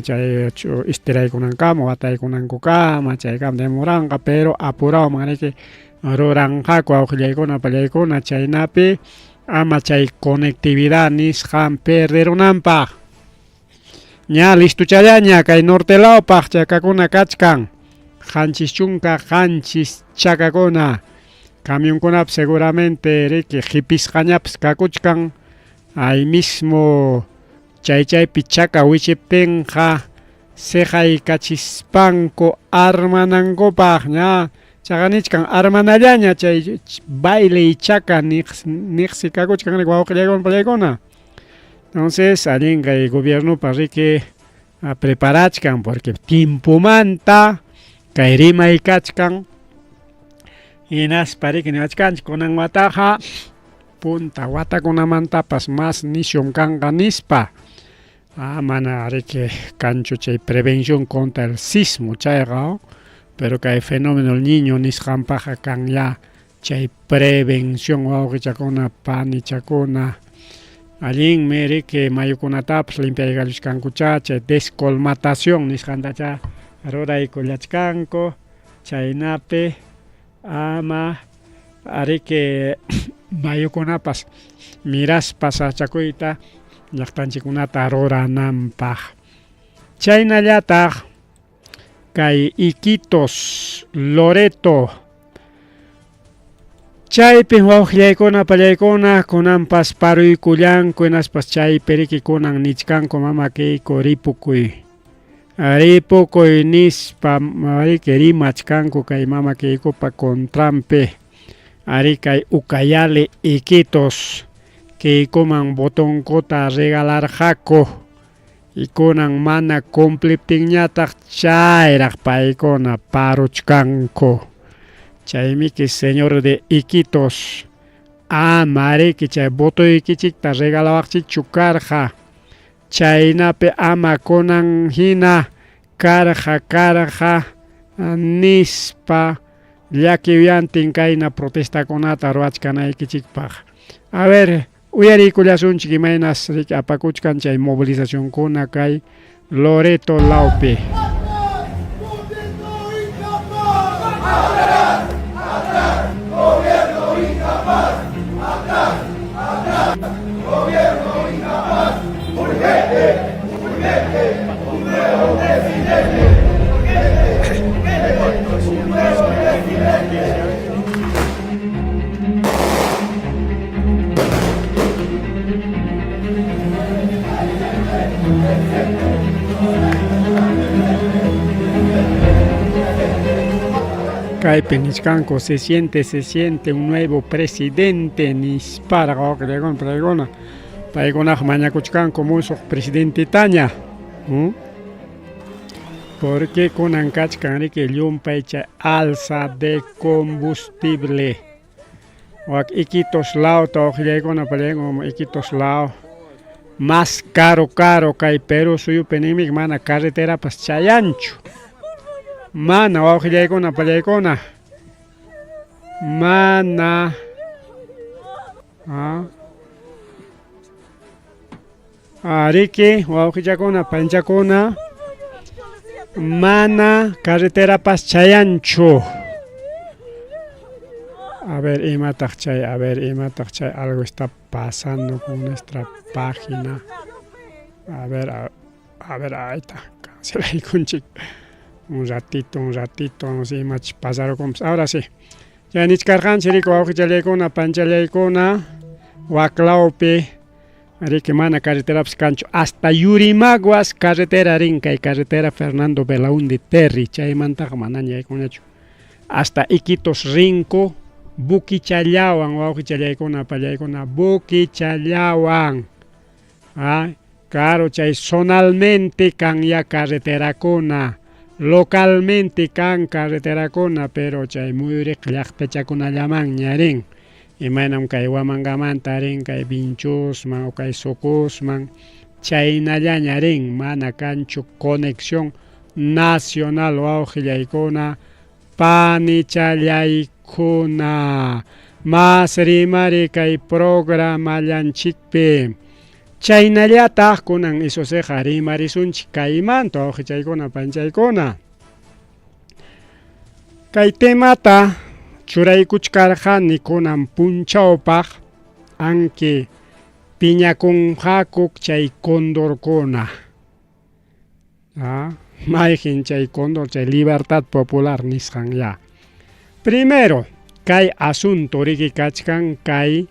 chay istiraykunankama wataykunankukama chaykama demoranqa pero apurawman riki ruranqaku wawqillaykuna pallaykuna chaynapi ama chay conectividad nisqan perderunanpaq. Ña listuchallaña kay norte lawpaq chakakuna kachkan 77 chakakuna camionkunapas seguramente riki qipisqañapas kakuchkan ahí mismo chay chaypi chaka wichiptinqa siqaykachispanku armanankupaq ña chaqa nichkan armanallaña chay baile chaka niqsi kakuchkan wawqillaykuna pallaykuna. Entonces allin kay gobiernopa riki preparachkan porque tiempomanta Kay rimay kachkan hinaspa riki niwachkanchik kunan wataqa punta watakunamantapas mas nishum kanqa nispa. Ah, mana riki kanchu chay prevención contra el sismo chayqa, pero kay fenómeno el niño nisqanpaqqa kan ya chay prevención wawqichakuna panichakuna. Allinmi riki mayukunatapas limpiaykalluchkankuchá chay descolmatación nisqantachá ruraykullachkanku chaynapi ama riki mayukunapas miraspa sachakuyta llaqtanchikkunata rurananpaq. Chaynallataq kay Iquitos, Loreto, chaypim wawqillaykuna pallaykuna kunanpas paruykullanku hinaspas chaypi riki kunan nichkanku mamakiyku ripukuy ripukuy nispa riki rimachkanku kay mamakiykupa contranpi ari kay Ucayali Iquitos kiykuman votonkuta regalarqaku y kunan mana cumpliptinñataq chayraq paykuna paruchkanku. Chaymiki señor de Iquitos ama riki chay votoykichikta regalawaqchikchu karqa chaynapi ama kunan hina karqa karqa nispa llaki uyantin kayna protestakunata ruwachkanaykichikpaq. A ver, uyariykullasunchik imaynas riki apakuchkan chay movilizacionkuna kay Loreto lawpi. ¡Gobierno incapaz! ¡Atrás! ¡Atrás! ¡Gobierno incapaz! ¡Atrás! ¡Atrás! ¡Gobierno incapaz! ¡Urgente! ¡Urgente! ¡Un nuevo presidente! ¡Urgente! ¡Urgente! ¡Un nuevo presidente! Kaypi nichkanku se siente un nuevo presidente nisparaq wawqillaykuna paykuna paykunaqa mañakuchkanku musuq presidentetaña. Porque kunan kachkan riki llumpay chay alza de combustible. Wak Iquitos lawta wawqillaykuna pallaykuna Iquitos law más caro caro kay Perú suyupi ninmi mana carreterapas chayanchu. Mana wawqillaykuna pallaykuna mana ah. Ariki wawqichakuna panchakuna mana carreterapas chayanchu. A ver, imataq chay, a ver, imataq chay, algo está pasando con nuestra página. A ver, a ver, ahí está, cancelaykunchik. Un ratito, no sé, imachus pasarukunpas. Ahora sí. Chay nichkarqanchik riki wawqichallaykuna, panchallaykuna, waklawpi riki mana carreterapas kanchu. Hasta Yurimaguas carretera rin kay carretera Fernando Belaúnde Terry, chaymantaqa manaña yaykuñachu. Hasta Iquitos rinku buquichallawan wawqichallaykuna, pallaykuna, buquichallawan. Ah, claro, chay zonalmente kan ya carreterakuna, localmente kan carreterakuna, pero chay muyuriq llaqtachakunallamanña rin. Imaynam kay Huamangamanta rin kay Vinchusman o kay Sucusman, chaynallaña rin, mana kanchu conexión nacional wawqillaykuna, panichallaykuna. Mas rimari kay programallanchikpi. Chaynallataq kunan isusiqa rimarisunchik kaymanta wawqichaykuna panchaykuna. Kay temata churaykuchkarqani kunan punchawpaq anki piñakunqaku chay condorkuna. Ah, mayqin chay cóndor chay Libertad Popular nisqan ya. Primero, kay asunto riki kachkan kay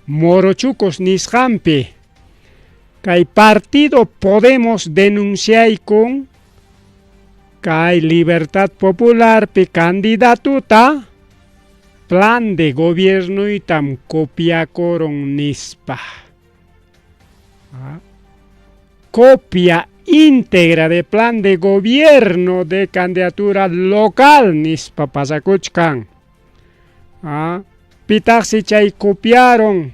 Morochucos nisqanpi. Kay partido Podemos denunciaykun kay Libertad Popularpi candidatuta plan de gobiernoytam copiakurun nispa. Ah. Copia Íntegra de plan de gobierno de candidatura local nispa pasakuchkan. Ah, pitaqsi chay copiaron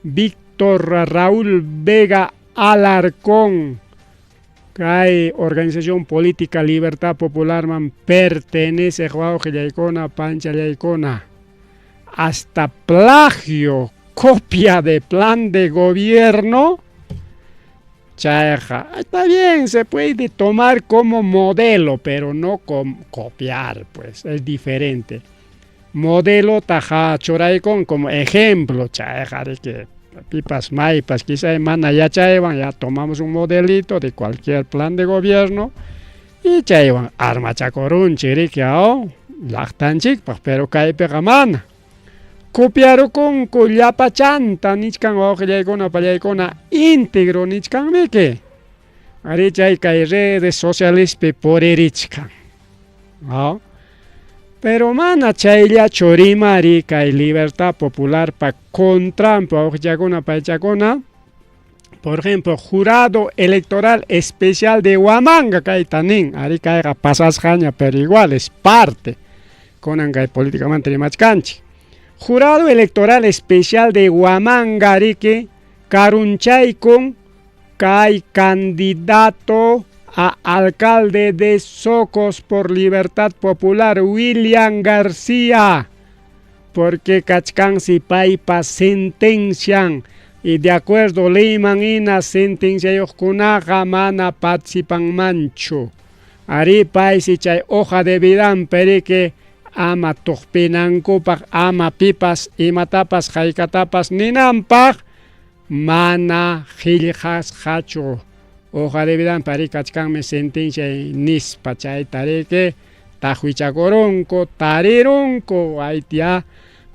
Víctor Raúl Vega Alarcón kay organización política Libertad Popularman pertenece wawqillaykuna panchallaykuna hasta plagio copia de plan de gobierno chayqa está bien se puede tomar como modelo pero no copiar pues es diferente modelo taqa churaykun como ejemplo chayqa riki pipas maypas quizá mana yachaywan ya tomamos un modelito de cualquier plan de gobierno y chaywan armachakurunchik riki aw llaqtanchikpaq pero kaypiqa mana copiarukunku llapachanta nichkan wawqillaykuna pallaykuna íntegro nichkanmiki ari chay kay redes socialespi puririchkan aw pero mana chayllachu rimari kay Libertad Popularpa contranpi wawqichakuna paychakuna. Por ejemplo, Jurado Electoral Especial de Huamanga kayta nin, ari kayqa pasasqaña pero igual es parte kunan kay políticamente rimachkanchik. Jurado Electoral Especial de Huamanga riki karunchaykun kay candidato a alcalde de Socos por Libertad Popular William García porque kachkansi paypa sentencian y de acuerdo leyman hina sentenciayuqkunaqa mana participanmanchu ari paysi chay hoja de vidanpi riki ama tuqpinankupaq ama pipas imatapas haykatapas ninanpaq mana qillqasqachu hoja de vidanpi ari kachkanmi sentencia nispa chayta riki taqwichakurunku tarirunku aytia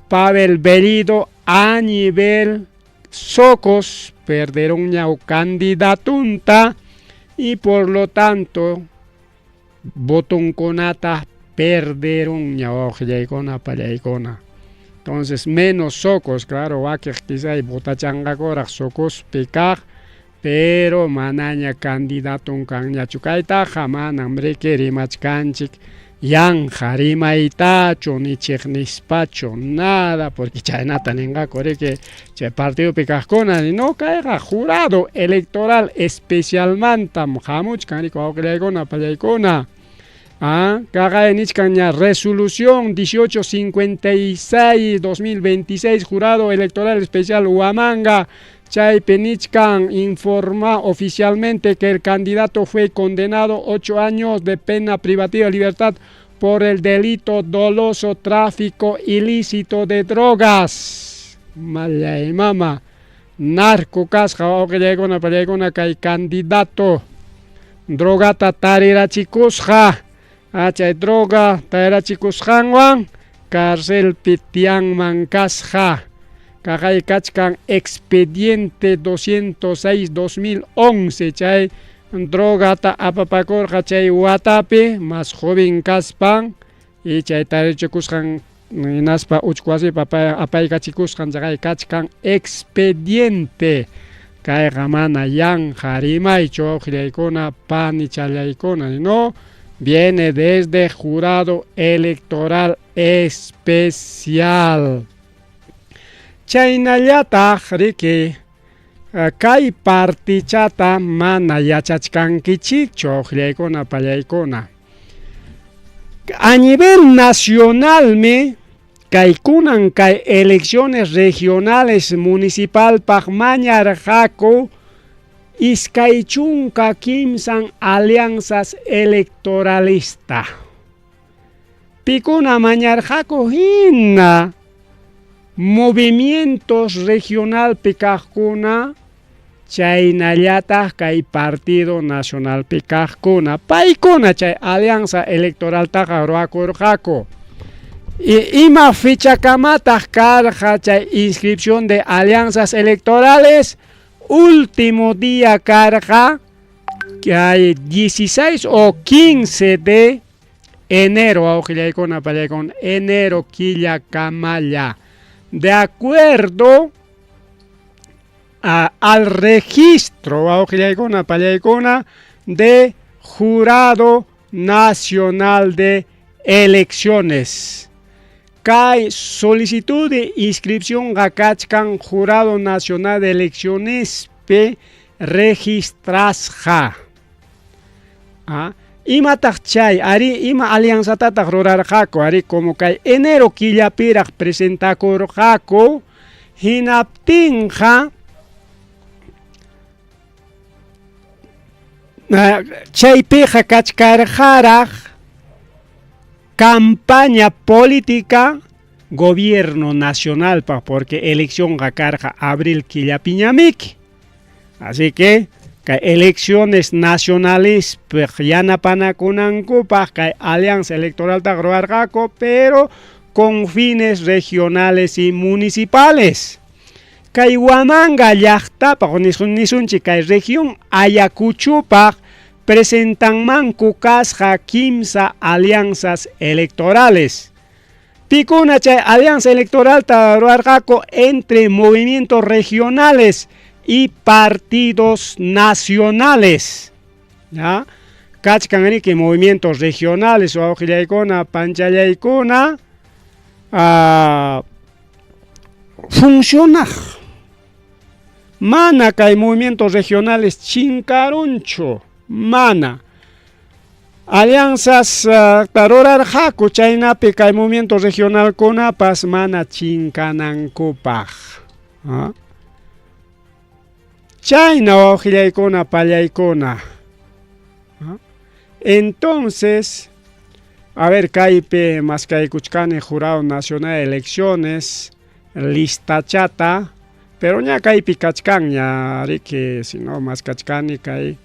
Pavel Bellido a nivel Socos perderonña candidatunta y por lo tanto votonkunata perderonña wawqillaykuna pallaykuna. Entonces menos Socos, claro, wakiq quizá votachanqakuraq Socospi kaq pero manaña candidatun kanñachu kaytaqa manam riki rimachkanchik yanqa rimaytachu ni chiqnispachu nada porque chaynata ninqaku riki chay partidopi kaqkuna no kayqa jurado electoral especialmantam hamuchkan riki wawqillaykuna pallaykuna. Ah, kaqay nichkan ña resolución 1856-2026 jurado electoral especial Huamanga chaypi nichkan informa oficialmente que el candidato fue condenado 8 años de pena privativa de libertad por el delito doloso tráfico ilícito de drogas. Mallay mama, narco kasqa wawqillaykuna pallaykuna kay candidato drogata tarirachikusqa chay droga tarirachikusqanwan carcelpi tiyanman kasqa kaqay kachkan expediente 206-2011 chay drogata apapakurqa chay watapi mas joven kaspan y chay tarichikusqan hinaspa uchku wasipi apaykachikusqan chaqay kachkan expediente kayqa mana yanqa rimaychu wawqillaykuna panichallaykuna no viene desde jurado electoral especial. Chaynallataq riki kay partichata mana yachachkankichikchu wawqillaykuna pallaykuna. A nivel nacionalmi kay kunan kay elecciones regionales municipalpaq mañarqaku 23 alianzas electoralista. Pikuna mañarqaku hina movimientos regionalpi kaqkuna chaynallataq kay Partido Nacionalpi kaqkuna paykuna chay alianza electoraltaqa ruwakurqaku. Y ima fechakamataq karqa chay inscripción de alianzas electorales último día karqa que hay 16 o 15 de enero wawqillaykuna pallaykuna enero killa kamalla de acuerdo al registro wawqillaykuna pallaykuna de Jurado Nacional de Elecciones. Kay solicitud de inscripción kachkan Jurado Nacional de Elecciones p registrasqa. Ah, imataq chay ari ima alianzatataq rurarqaku ari como kay enero killapiraq presentakurqaku hinaptinqa chaypiqa kachkarqaraq campaña política gobierno nacionalpaq porque eleccionqa karqa abril killapiñamiki. Así que kay elecciones nacionalespaq yanapanakunankupaq kay alianza electoraltaqa ruwarqaku pero con fines regionales y municipales. Kay Huamanga llaqtapaq nisunchik kay región Ayacuchupaq presentanmanku kasqa kimsa alianzas electorales. Pikuna chay alianza electoralta ruwarqaku entre movimientos regionales y partidos nacionales. ¿Ya? Kachkan riki movimientos regionales wawqillaykuna panchallaykuna funcionaq. Mana kay movimientos regionales chinkarunchu, mana. Alianzas rurarqaku chaynapi kay movimiento regionalkunapas mana chinkanankupaq. Chayna wawqillaykuna pallaykuna. Entonces, a ver, kaypi maskaykuchkani Jurado Nacional de Elecciones, listachata, pero ña kaypi kachkanña, riki, si no maskachkani kay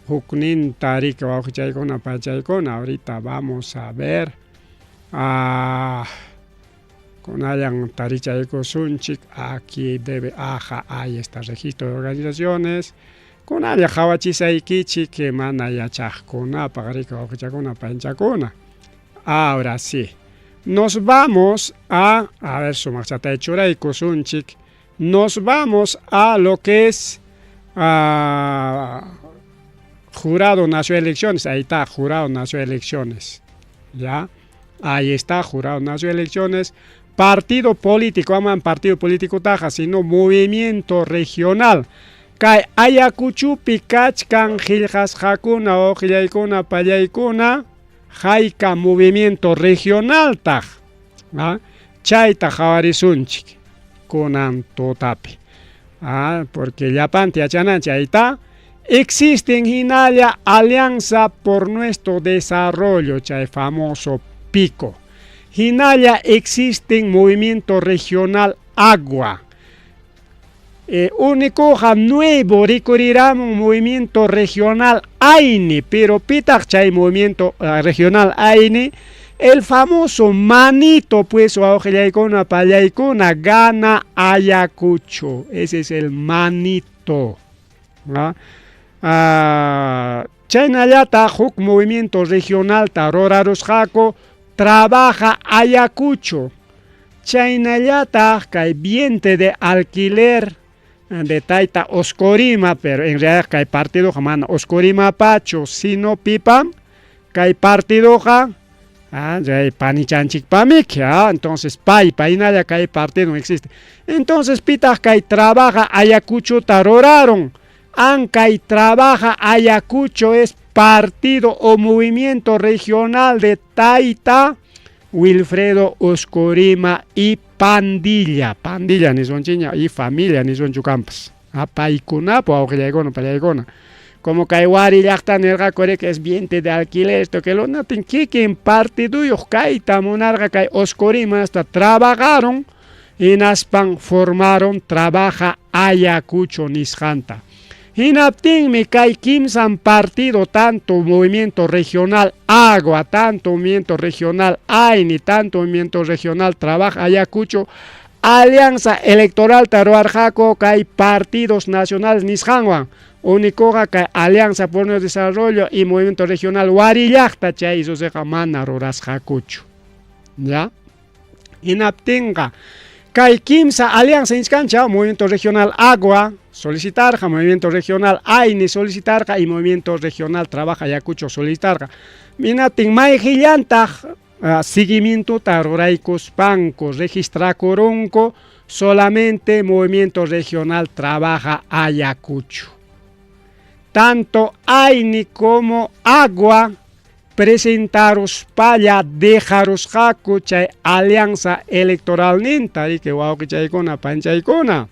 hukninta riki wawqichaykuna pachaykuna, ahorita vamos a ver kunallan tarichaykusunchik, aquí debe, aja, ahí está registro de organizaciones, kunalla qhawachisaykichik mana yachaqkunapaq riki wawqichakuna panchakuna. Ahora sí, nos vamos a ver, sumaqchata churaykusunchik, nos vamos a lo que es Jurado Nacional de Elecciones, ahí está, Jurado Nacional de Elecciones, ¿ya? Ahí está, Jurado Nacional de Elecciones, partido político, aman partido político taja, sino movimiento regional. Kay Ayacuchupi kachkan qillqasqakuna wawqillaykuna pallaykuna hayka movimiento regional taq, chayta qhawarisunchik kunan tutapi. Porque llapanta yachananchik, ahí está. Existen hinalla Alianza por Nuestro Desarrollo, chay famoso pico. Hinalla existen Movimiento Regional Agua. Único nuevo rikuriramo Movimiento Regional AINI, pero pitaq chay Movimiento Regional AINI, el famoso manito, pues, wawqillaykuna pallaykuna, gana Ayacucho. Ese es el manito. Chaynallata huk movimiento regional ta rurarusqaku, trabaja Ayacucho. Chaynallataq kay vientre de alquiler de Taita Oscorima, pero en realidad kay partidoqa mana Oscorimapachu, sino pipam kay partidoqa chay panichanchikpamiki, entonces paypa hinalla kay partido no existe. Entonces pitaq kay trabaja Ayacuchota ruraron. Ankay trabaja Ayacucho es partido o movimiento regional de Taita Wilfredo Oscorima y pandilla, pandilla nisunchiña y familia nisunchu kampas. Paykunapo wawqillaykuna pallaykuna. Como kay wari llaqta nirqaku que es vientre de alquiler, esto que lo natin kikin partiduyuq kayta munarqa kay Oscorima hasta trabajaron hinaspan formaron trabaja Ayacucho nisqanta. Hinaptinmi kay kimsan partido, tanto movimiento regional Agua, tanto movimiento regional AINI, tanto movimiento regional Trabaja Ayacucho, alianza electoral taruarqaku kay partidos nacionales nisqanwan. Únicoqa kay Alianza por el Desarrollo y Movimiento Regional Wari llaqta chay susiqa mana rurasqakuchu. ¿Ya? Hinaptinqa Kay kimsa alianza nichkancha, Movimiento Regional Agua solicitarqa, Movimiento Regional AINI solicitarqa y Movimiento Regional Trabaja Ayacucho solicitarqa. Minatin mayqillantaq seguimientota ruraykuspanku registrakurunku solamente Movimiento Regional Trabaja Ayacucho. Tanto AINI como Agua presentaruspalla dejarusqaku chay alianza electoralninta, riki wawqichaykuna panchaykuna.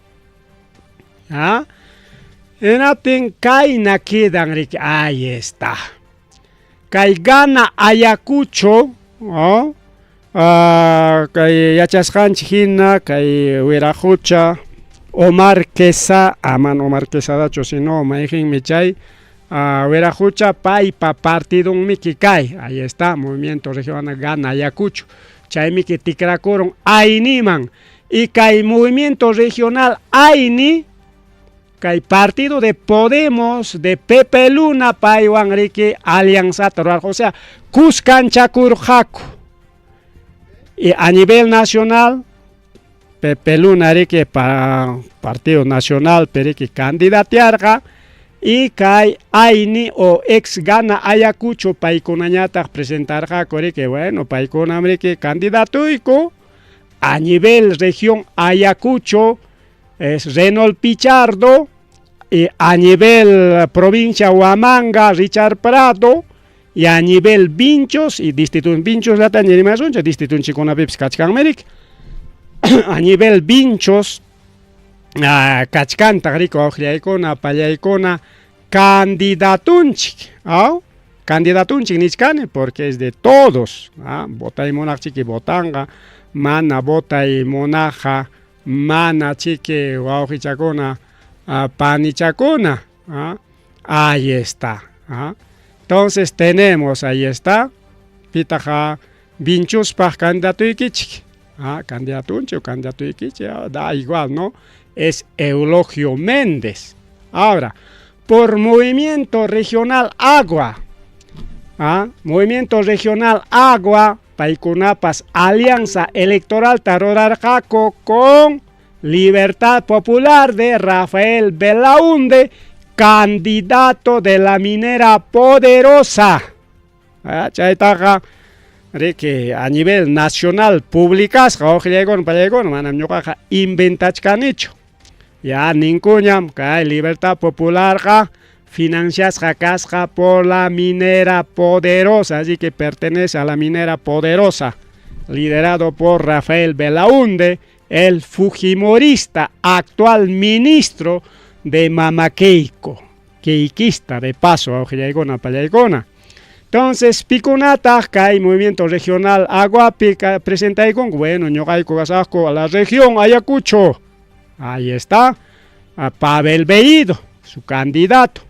¿Ah? Hinaptin kayna quedan, riki, ahí está. Kay gana Ayacucho, oh, kay yachasqanchik hina, kay Wiraqucha, Omar Quesada, aman Omar Quesadachu, sino mayqinmi chay Wiraqucha paypa partidunmiki kay, ahí está, Movimiento Regional Gana Ayacucho, chaymiki tikrakurun AINIman, y kay Movimiento Regional AINI, kay partido de Podemos de Pepe Luna paywan riki alianzata rurarqa, o sea, kuskanchakurqaku. Y a nivel nacional, Pepe Luna riki pa Partido Nacional periki candidatearqa, y kay AINI o ex Gana Ayacucho paykunañataq presentarqaku riki, bueno, paykunam riki candidatuyku a nivel región Ayacucho es Renold Pichardo, y a nivel provincia Huamanga, Richard Prado, y a nivel Vinchos, y distrito Vinchos, la distrito chikunapipis kachkanmi a nivel Vinchos, kachkantaq riki wawqillaykuna pallaykuna candidatunchik, candidatunchik nichkani porque es de todos, votay munaqchiki votanqa, mana votay munaqqa mana chiki wawqichakuna panichakuna, ahí está. Entonces tenemos, ahí está, pitaq Vinchuspaq candidatuykichik, candidatunchik o candidatuykichik, da igual, ¿no? Es Eulogio Méndez. Ahora, por Movimiento Regional Agua, Movimiento Regional Agua, paykunapas alianza electoral rurarqaku con Libertad Popular de Rafael Belaunde, candidato de la minera poderosa. Chaytaqa riki a nivel nacional publicasqa wawqillaykuna pallaykuna, manam ñuqaqa inventachkanichu. Ya ninkuñam kay Libertad Popularqa financiasqa kasqa por la minera poderosa, así que pertenece a la minera poderosa, liderado por Rafael Belaunde, el fujimorista, actual ministro de Mama Keiko, keikista de paso, wawqillaykuna pallaykuna. Entonces, pikunataq kay Movimiento Regional Aguapi presentaykunku, bueno, ñuqayku kasaqku a la región Ayacucho. Ahí está, a Pavel Bellido, su candidato.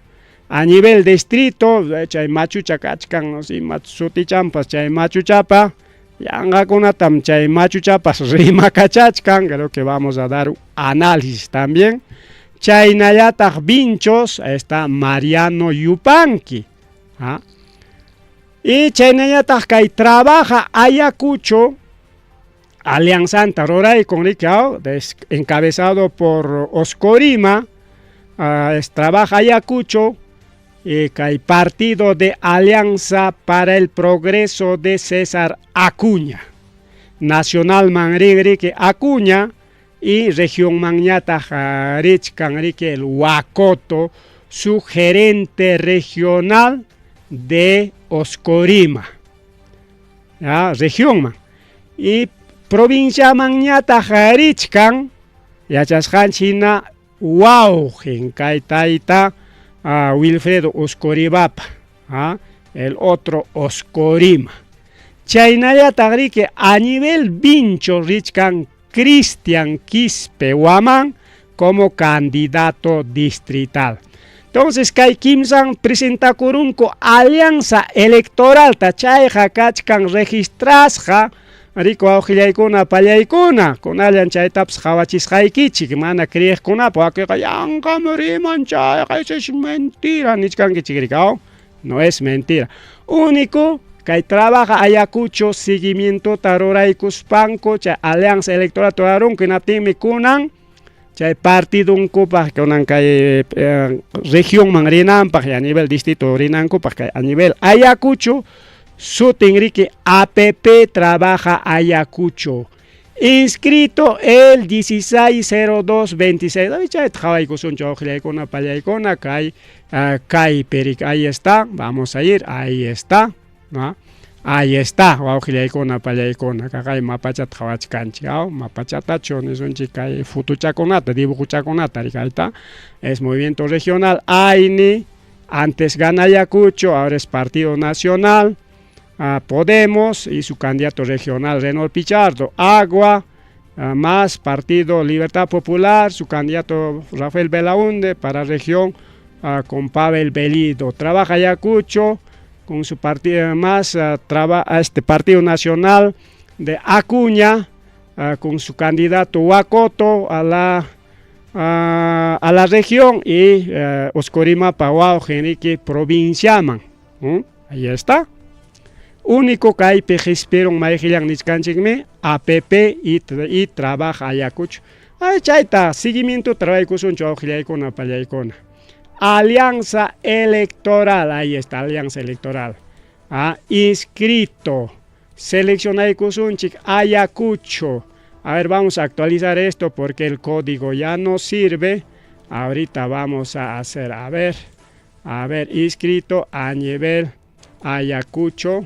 A nivel distrito, chay machucha kachkan, no sé, sutichampas, chay machuchapa, yanqakunatam chay machuchapas rimakachachkan, creo que vamos a dar análisis también. Chaynallataq Vinchos, está Mariano Yupanqui. Y chaynallataq kay trabaja Ayacucho, Alianza ruraykun riki, encabezado por Oscorima, trabaja Ayacucho, y kay partido de Alianza para el Progreso de César Acuña. Nacional man riki Acuña y región manñataq richkan riki el Huacoto, su gerente regional de Oscorima. Ya, región man. Y provincia manñataq richkan yachasqanchik wawqin kay tayta Wilfredo Oscoribapa, el otro Oscorima. Chaynallataq riki a nivel Vincho richkan Cristian Quispe Huamán como candidato distrital. Entonces, kay kimsan presentakurunku alianza electoral ta chayqa kachkan registrasqa riku wawqillaykuna pallaykuna kunallan chaytapas qhawachisqaykichik mana creeqkunapa wakinqa yanqam riman chayqa, eso es mentira nichkankichik riki, no es mentira. Único Kay Trabaja Ayacucho seguimientota ruraykuspanku chay alianza electoral rurarunku, hinaptinmi kunan chay partidonkupaq kunan kay regionman rinanpaq y a nivel distrito rinankupaq kay a nivel Ayacucho sutin riki APP Trabaja Ayacucho. Inscrito el 16/02/26. Chayta qhawaykusunchik wawqillaykuna pallaykuna kay kaypi riki ahí está, vamos a ir, ahí está, ¿no? Ahí está, wawqillaykuna pallaykuna, kaqay mapachata qhawachkanchik, aw mapachatachu nisunchik kay fotochakunata, dibujochakunata riki, ahí está, es Movimiento Regional AINI, antes Gana Ayacucho, ahora es Partido Nacional, Podemos y su candidato regional Renold Pichardo, Agua, más Partido Libertad Popular, su candidato Rafael Belaunde para región con Pavel Bellido. Trabaja Ayacucho con su partido más, este Partido Nacional de Acuña, con su candidato Huacoto a la región y Oscorima Pahuao Enrique provinciaman. Ahí está. Único kaypi qispirun mayqillan nichkanchikmi APP y Trabaja Ayacucho. Ay, chayta seguimiento ruraykusunchik wawqillaykuna pallaykuna. Alianza Electoral, ahí está, Alianza Electoral. Inscrito. Seleccionaykusunchik Ayacucho. A ver, vamos a actualizar esto porque el código ya no sirve. Ahorita vamos a hacer, a ver, inscrito a nivel Ayacucho.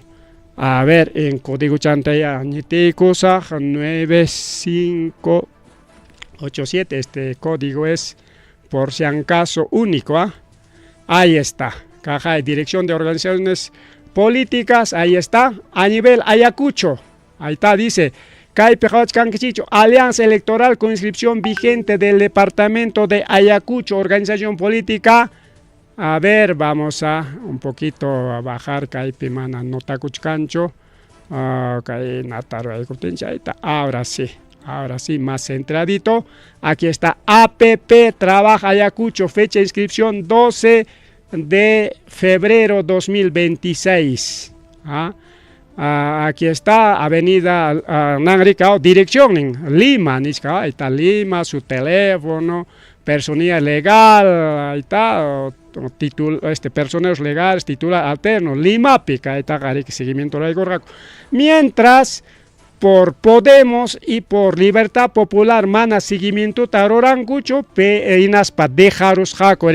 A ver, en código chantaya 9587, este código es por si acaso único, ¿ah? Ahí está, caja de dirección de organizaciones políticas, ahí está, a nivel Ayacucho, ahí está, dice, kaypi Alianza Electoral con inscripción vigente del Departamento de Ayacucho, organización política. A ver, vamos a un poquito a bajar kaypi mana notakuchkanchu. Kay ahora sí. Ahora sí, más centradito. Aquí está APP Trabaja Ayacucho, fecha de inscripción 12 de febrero 2026. ¿Ah? Ah, aquí está Avenida Nangricao, dirección en Lima, ahí está Lima, su teléfono, personía legal, ahí está, título, personeros legales, titular alterno, Lima, pica, ahí está, seguimiento. Mientras, por Podemos y por Libertad Popular mana seguimiento rurankuchu pe hinaspa dejarusqaku.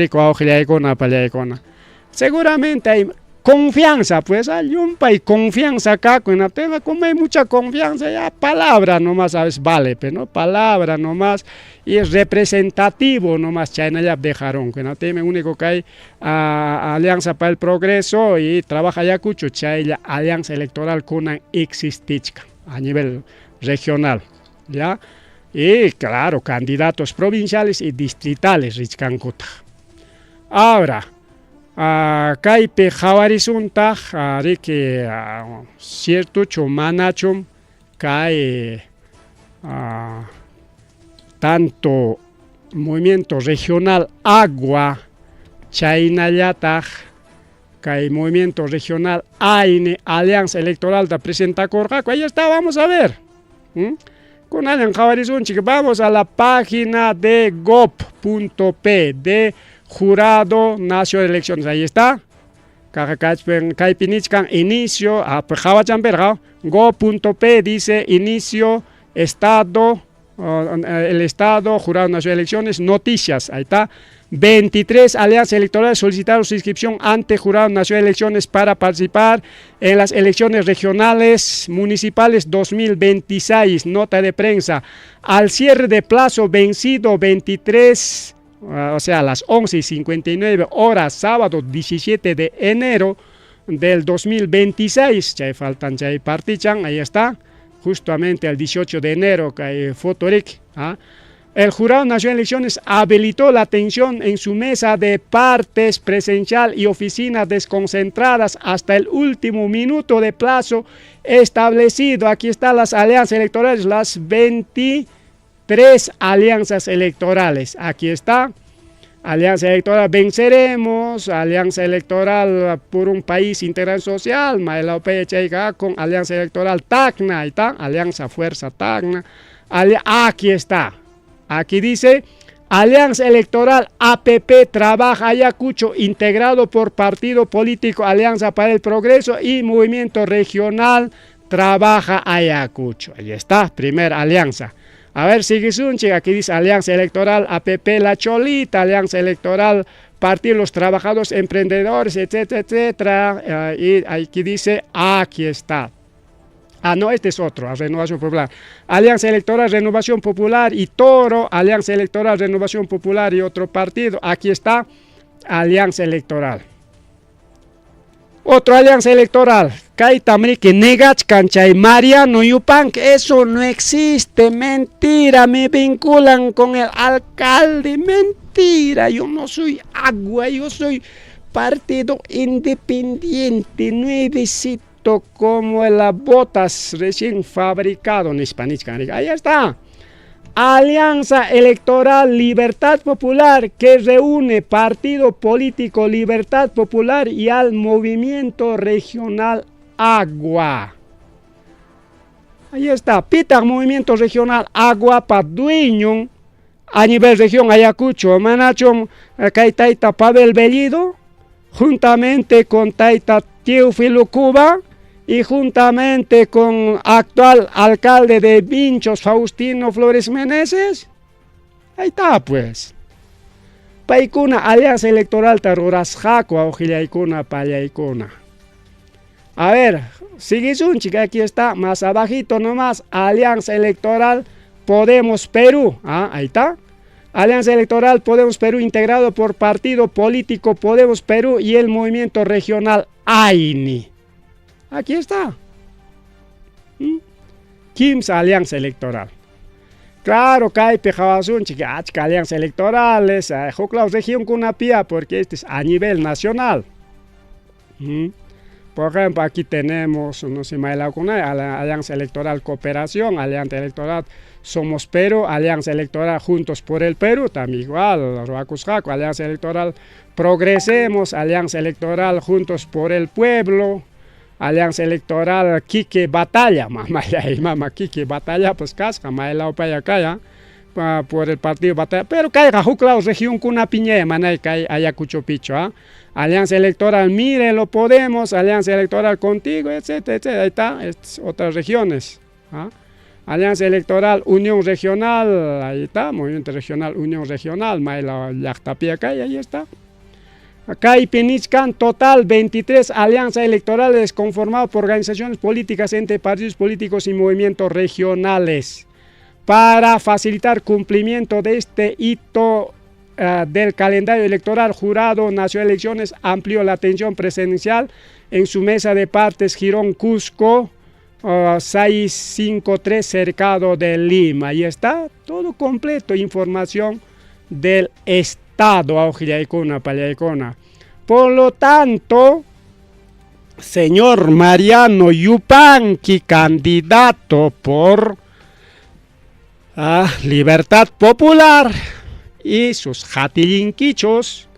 Seguramente hay confianza, pues hay y confianza acá, como hay mucha confianza, ya palabra nomás, sabes, vale, pero no palabra nomás, y es representativo nomás, chayna ya dejaron, que no tiene único que hay Alianza para el Progreso y Trabaja Ayacucho, chaylla Alianza Electoral kunan existichka a nivel regional, ¿ya? Y claro, candidatos provinciales y distritales richkankuta. Ahora, kaypi qawarisuntaq riki ciertochu manachum kay tanto Movimiento Regional Agua chaynallataq kay Movimiento Regional AINE Alianza Electoral ta presentakurqaku. Ahí está, vamos a ver. Kunallan qhawarisunchik, vamos a la página de gob.pe de Jurado Nacional de Elecciones. Ahí está. Kaypi nichkan inicio, qhawachanpirqa, gob.pe dice inicio, estado, el Estado, Jurado Nacional de Elecciones, noticias, ahí está. 23 alianzas electorales solicitaron su inscripción ante Jurado Nacional de Elecciones para participar en las elecciones regionales municipales 2026. Nota de prensa. Al cierre de plazo vencido 23, o sea, a las 11:59 horas, sábado 17 de enero del 2026. Chay faltan chay partichan, ahí está. Justamente el 18 de enero, que hay fotorik. ¿Ah? El Jurado Nacional de Elecciones habilitó la atención en su mesa de partes presencial y oficinas desconcentradas hasta el último minuto de plazo establecido. Aquí están las alianzas electorales, las 23 alianzas electorales. Aquí está. Alianza Electoral Venceremos, Alianza Electoral por un País Integral Social, maylawpiya chayqa con Alianza Electoral Tacna, ahí está, Alianza Fuerza Tacna, aquí está, aquí dice Alianza Electoral APP Trabaja Ayacucho, integrado por Partido Político Alianza para el Progreso y Movimiento Regional Trabaja Ayacucho. Ahí está, primera alianza. A ver, sigue Sunchi, aquí dice Alianza Electoral APP La Cholita, Alianza Electoral Partido Los Trabajadores Emprendedores, etcétera, etcétera. Y aquí dice, aquí está. Ah, no, este es otro, a Renovación Popular. Alianza Electoral Renovación Popular y Toro, Alianza Electoral Renovación Popular y otro partido. Aquí está, Alianza Electoral. Otra alianza electoral. Kaytam riki negachkan chay Mariano Yupanqui, eso no existe, mentira, me vinculan con el alcalde, mentira, yo no soy agua, yo soy partido independiente, nuevecito como las botas recién fabricado, nispa nichkan, ahí está. Alianza Electoral Libertad Popular, que reúne Partido Político Libertad Popular y al Movimiento Regional Agua. Ahí está, pitaq Movimiento Regional Agua pa dueño a nivel región Ayacucho, manachum kay tayta Pavel Bellido, juntamente con tayta Teófilo Cuba y juntamente con actual alcalde de Vinchos, Faustino Flores Meneses. Ahí está pues. Paykuna alianza electoral ta rurasqaku wawqillaykuna pallaykuna. A ver, siguisunchik, aquí está, más abajito nomás, Alianza Electoral Podemos Perú. Ah, ahí está. Alianza Electoral Podemos Perú, integrado por Partido Político Podemos Perú y el Movimiento Regional AINI. Aquí está. Kimsa Alianza Electoral. Claro, kaypi qawasunchik achka alianza electorales, huklaw regionkunapia, porque este es a nivel nacional. Por ejemplo, aquí tenemos, no sé, Alianza Electoral Cooperación, Alianza Electoral Somos Perú, Alianza Electoral Juntos por el Perú, también igual, ruwakusqaku, Alianza Electoral Progresemos, Alianza Electoral Juntos por el Pueblo, Alianza Electoral Quique Batalla, mama, mama Quique Batalla, pues kasqa, maylawpaya kaya, por el partido Batalla, pero kayqa huklaw regionkunapiña manay kay Ayacuchopichu, ¿ah? Alianza Electoral Mire lo Podemos, Alianza Electoral Contigo, etcétera, etcétera, ahí está, es otras regiones, ¿ah? Alianza Electoral Unión Regional, ahí está, Movimiento Regional Unión Regional, maylaw llaqtapia kay, ahí está. Kaypi nichkan total 23 alianzas electorales conformadas por organizaciones políticas entre partidos políticos y movimientos regionales. Para facilitar cumplimiento de este hito del calendario electoral, Jurado Nacional de Elecciones amplió la atención presencial en su mesa de partes Girón Cusco, 653 Cercado de Lima. Ahí está todo completo, información del Estado, wawqillaykuna, pallaykuna. Por lo tanto, señor Mariano Yupanqui, candidato por Libertad Popular y sus hatillinkichos,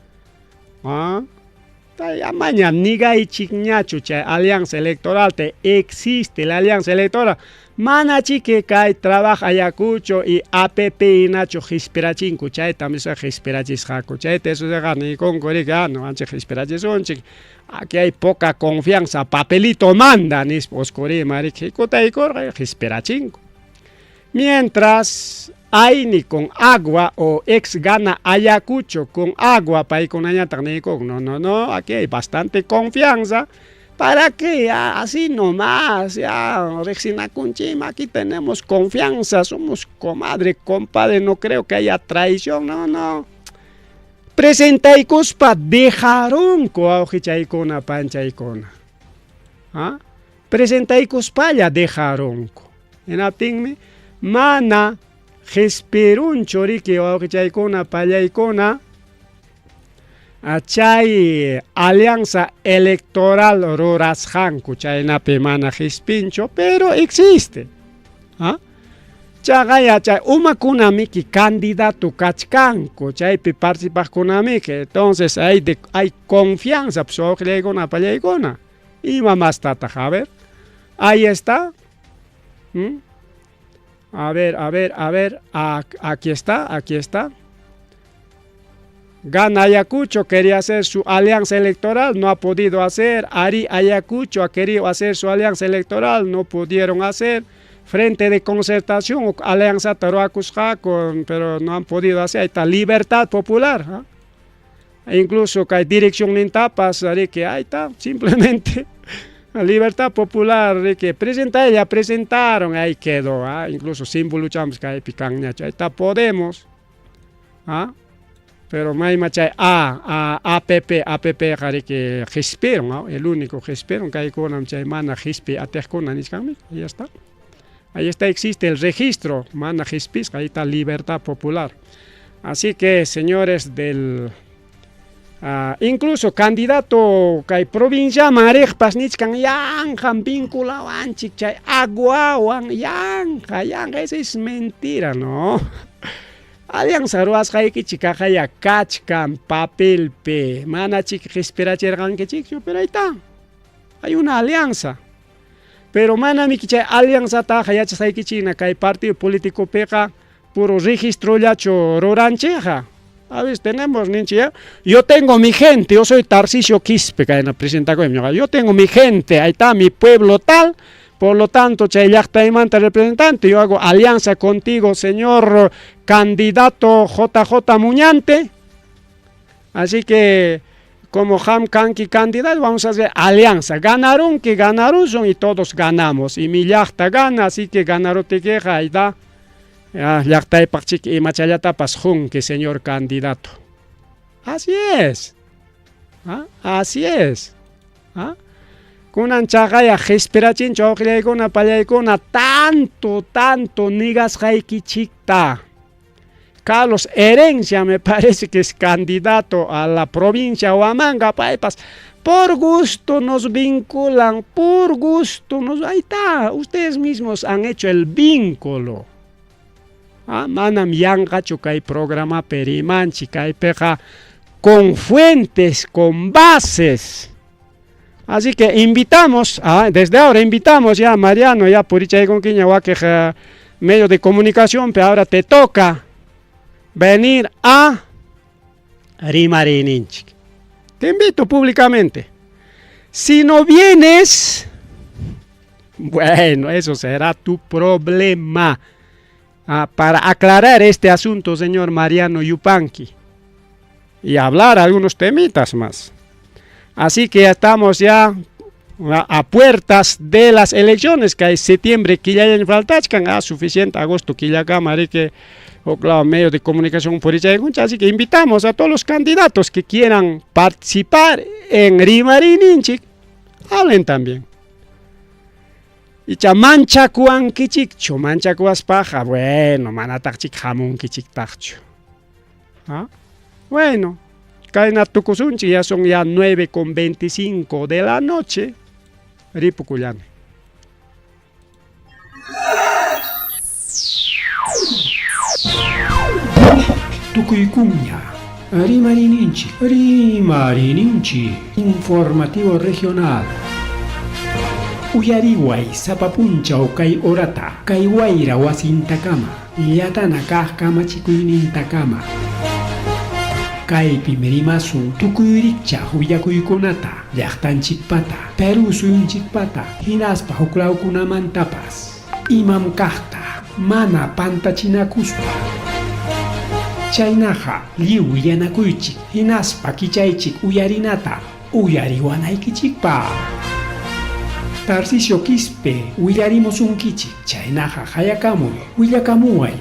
amaña nigaychikñachu chay alianza electoral, te existe la alianza electoral, manachiki kay Trabaja Ayacucho y APP inachu qispirachinku, chaytam qispirachisqaku, chayta eso nikunku riki, ñuqanchik qispirachisunchik, aquí hay poca confianza, papelito manda, nispa usqurima riki, hikutaykurqa qispirachinku. Mientras AINI con agua o ex gana Ayacucho con agua, paykunañataq niykun, no, no, no, aquí hay bastante confianza, ¿para qué? Así nomás, ya, riqsinakunchikmi, aquí tenemos confianza, somos comadre, compadre, no creo que haya traición, no, no. Presentaykuspa dejarunku wawqichaykuna, panchaykuna. ¿Ah? Presentaykuspalla dejarunku. Hinaptinmi mana qispirunchu riki wawqichaykuna, pallaykuna, chay alianza electoral rurasqanku, chaynapi mana qispinchu, pero existe. ¿Ah? Chaqaya chay umakunamiki candidato kachkanku, chaypi participaqkunamiki. Entonces hay, de, hay confianza, pues wawqillaykuna, apallaykuna. Ima mastataq, a ver. Ahí está. A ver, a ver, a ver, aquí está, aquí está. Gana Ayacucho quería hacer su alianza electoral, no ha podido hacer. Ari Ayacucho ha querido hacer su alianza electoral, no pudieron hacer. Frente de Concertación, Alianza con, pero no han podido hacer. Ahí está Libertad Popular. ¿Ah? Incluso que hay dirección en tapas, que ahí está, simplemente Libertad Popular, que presenta, ya presentaron, ahí quedó, ¿ah? Incluso símbolo que hay pican, ahí está Podemos. ¿Ah? Pero mayma chay A, A, APP, APP que qispiron, ¿no? El único qispiron kaykunam chay mana qispi atiqkuna nichkanmi, ahí está. Ahí está, existe el registro, mana qispisqa, ahí está Libertad Popular. Así que, señores del incluso candidato kay provincia riqpas nichkan yanqam vinculawanchik chay aguawan, yanqa, yanqa, eso es mentira, ¿no? Alianza ruwasqaykichik kaqaya kachkan papelpi, manachik qispirachirqankichikchu, pero ahí está. Hay una alianza. Pero manamiki chay alianzataqa yachasqaykichikna kay partido políticopiqa puro registrollachu ruranchikqa. A veces tenemos, ninchik, ¿ya? Yo tengo mi gente, yo soy Tarcisio Quispe, kayna presentako, yo tengo mi gente, ahí está mi pueblo tal, por lo tanto, chay llaqtaymanta representante, yo hago alianza contigo, señor candidato JJ Muñante. Así que, como qam kanki candidato, vamos a hacer alianza. Ganaron que ganaron son y todos ganamos. Y mi llaqta gana, así que ganaruptikiqa, ahí está. Llaqtaypaq chiki imachallatapas qunki, señor candidato. Así es. ¿Ah? Así es. ¿Ah? Kunan chaqaya qispirachinchu wawqillaykuna pallaykuna tanto, tanto nigasqaykichikta. Carlos Herencia me parece que es candidato a la provincia Huamanga, paypas. Por gusto nos vinculan, por gusto nos... Ahí está, ustedes mismos han hecho el vínculo. Ah, manam yanqachu kay programa rimanchik, kaypiqa con fuentes, con bases. Así que invitamos, desde ahora invitamos ya a Mariano, ya purichaykunkiña wakiq medio de comunicación, pero ahora te toca venir a Rimariyninchik. Te invito públicamente. Si no vienes, bueno, eso será tu problema. Para aclarar este asunto, señor Mariano Yupanqui, y hablar algunos temitas más. Así que ya estamos ya a puertas de las elecciones, que hay septiembre, que ya faltachkan, suficiente, agosto, que ya que o claro, medio de comunicación por así que invitamos a todos los candidatos que quieran participar en Rimariyninchik, hablen también. Icha manchakuwankichikchu, manchakuwaspaqa, bueno, manataqchik hamunkichiktaqchu. ¿Ah? Bueno, kayna tukusunchik, ya son ya 9:25 de la noche. Ripukullani. Tukuykuña, Rimariyninchik, Rimariyninchik, informativo regional. Uyariway sapa punchaw kay horata, kay wayra wasintakama, llatana kaq kamachikuynintakama. Kaypim rimasun tukuy rikchaq willakuykunata, llaqtanchikpata, Perú suyunchikpata, hinaspa huklawkunamantapas. Imam kaqta, mana pantachinakuspa. Chaynaqa lliw willanakuychik, hinaspa kichaychik uyarinata, uyariwanaykichikpaq. Tarcisio Quispe willarimusunkichik, chaynaqa hayakamuy, willakamuway.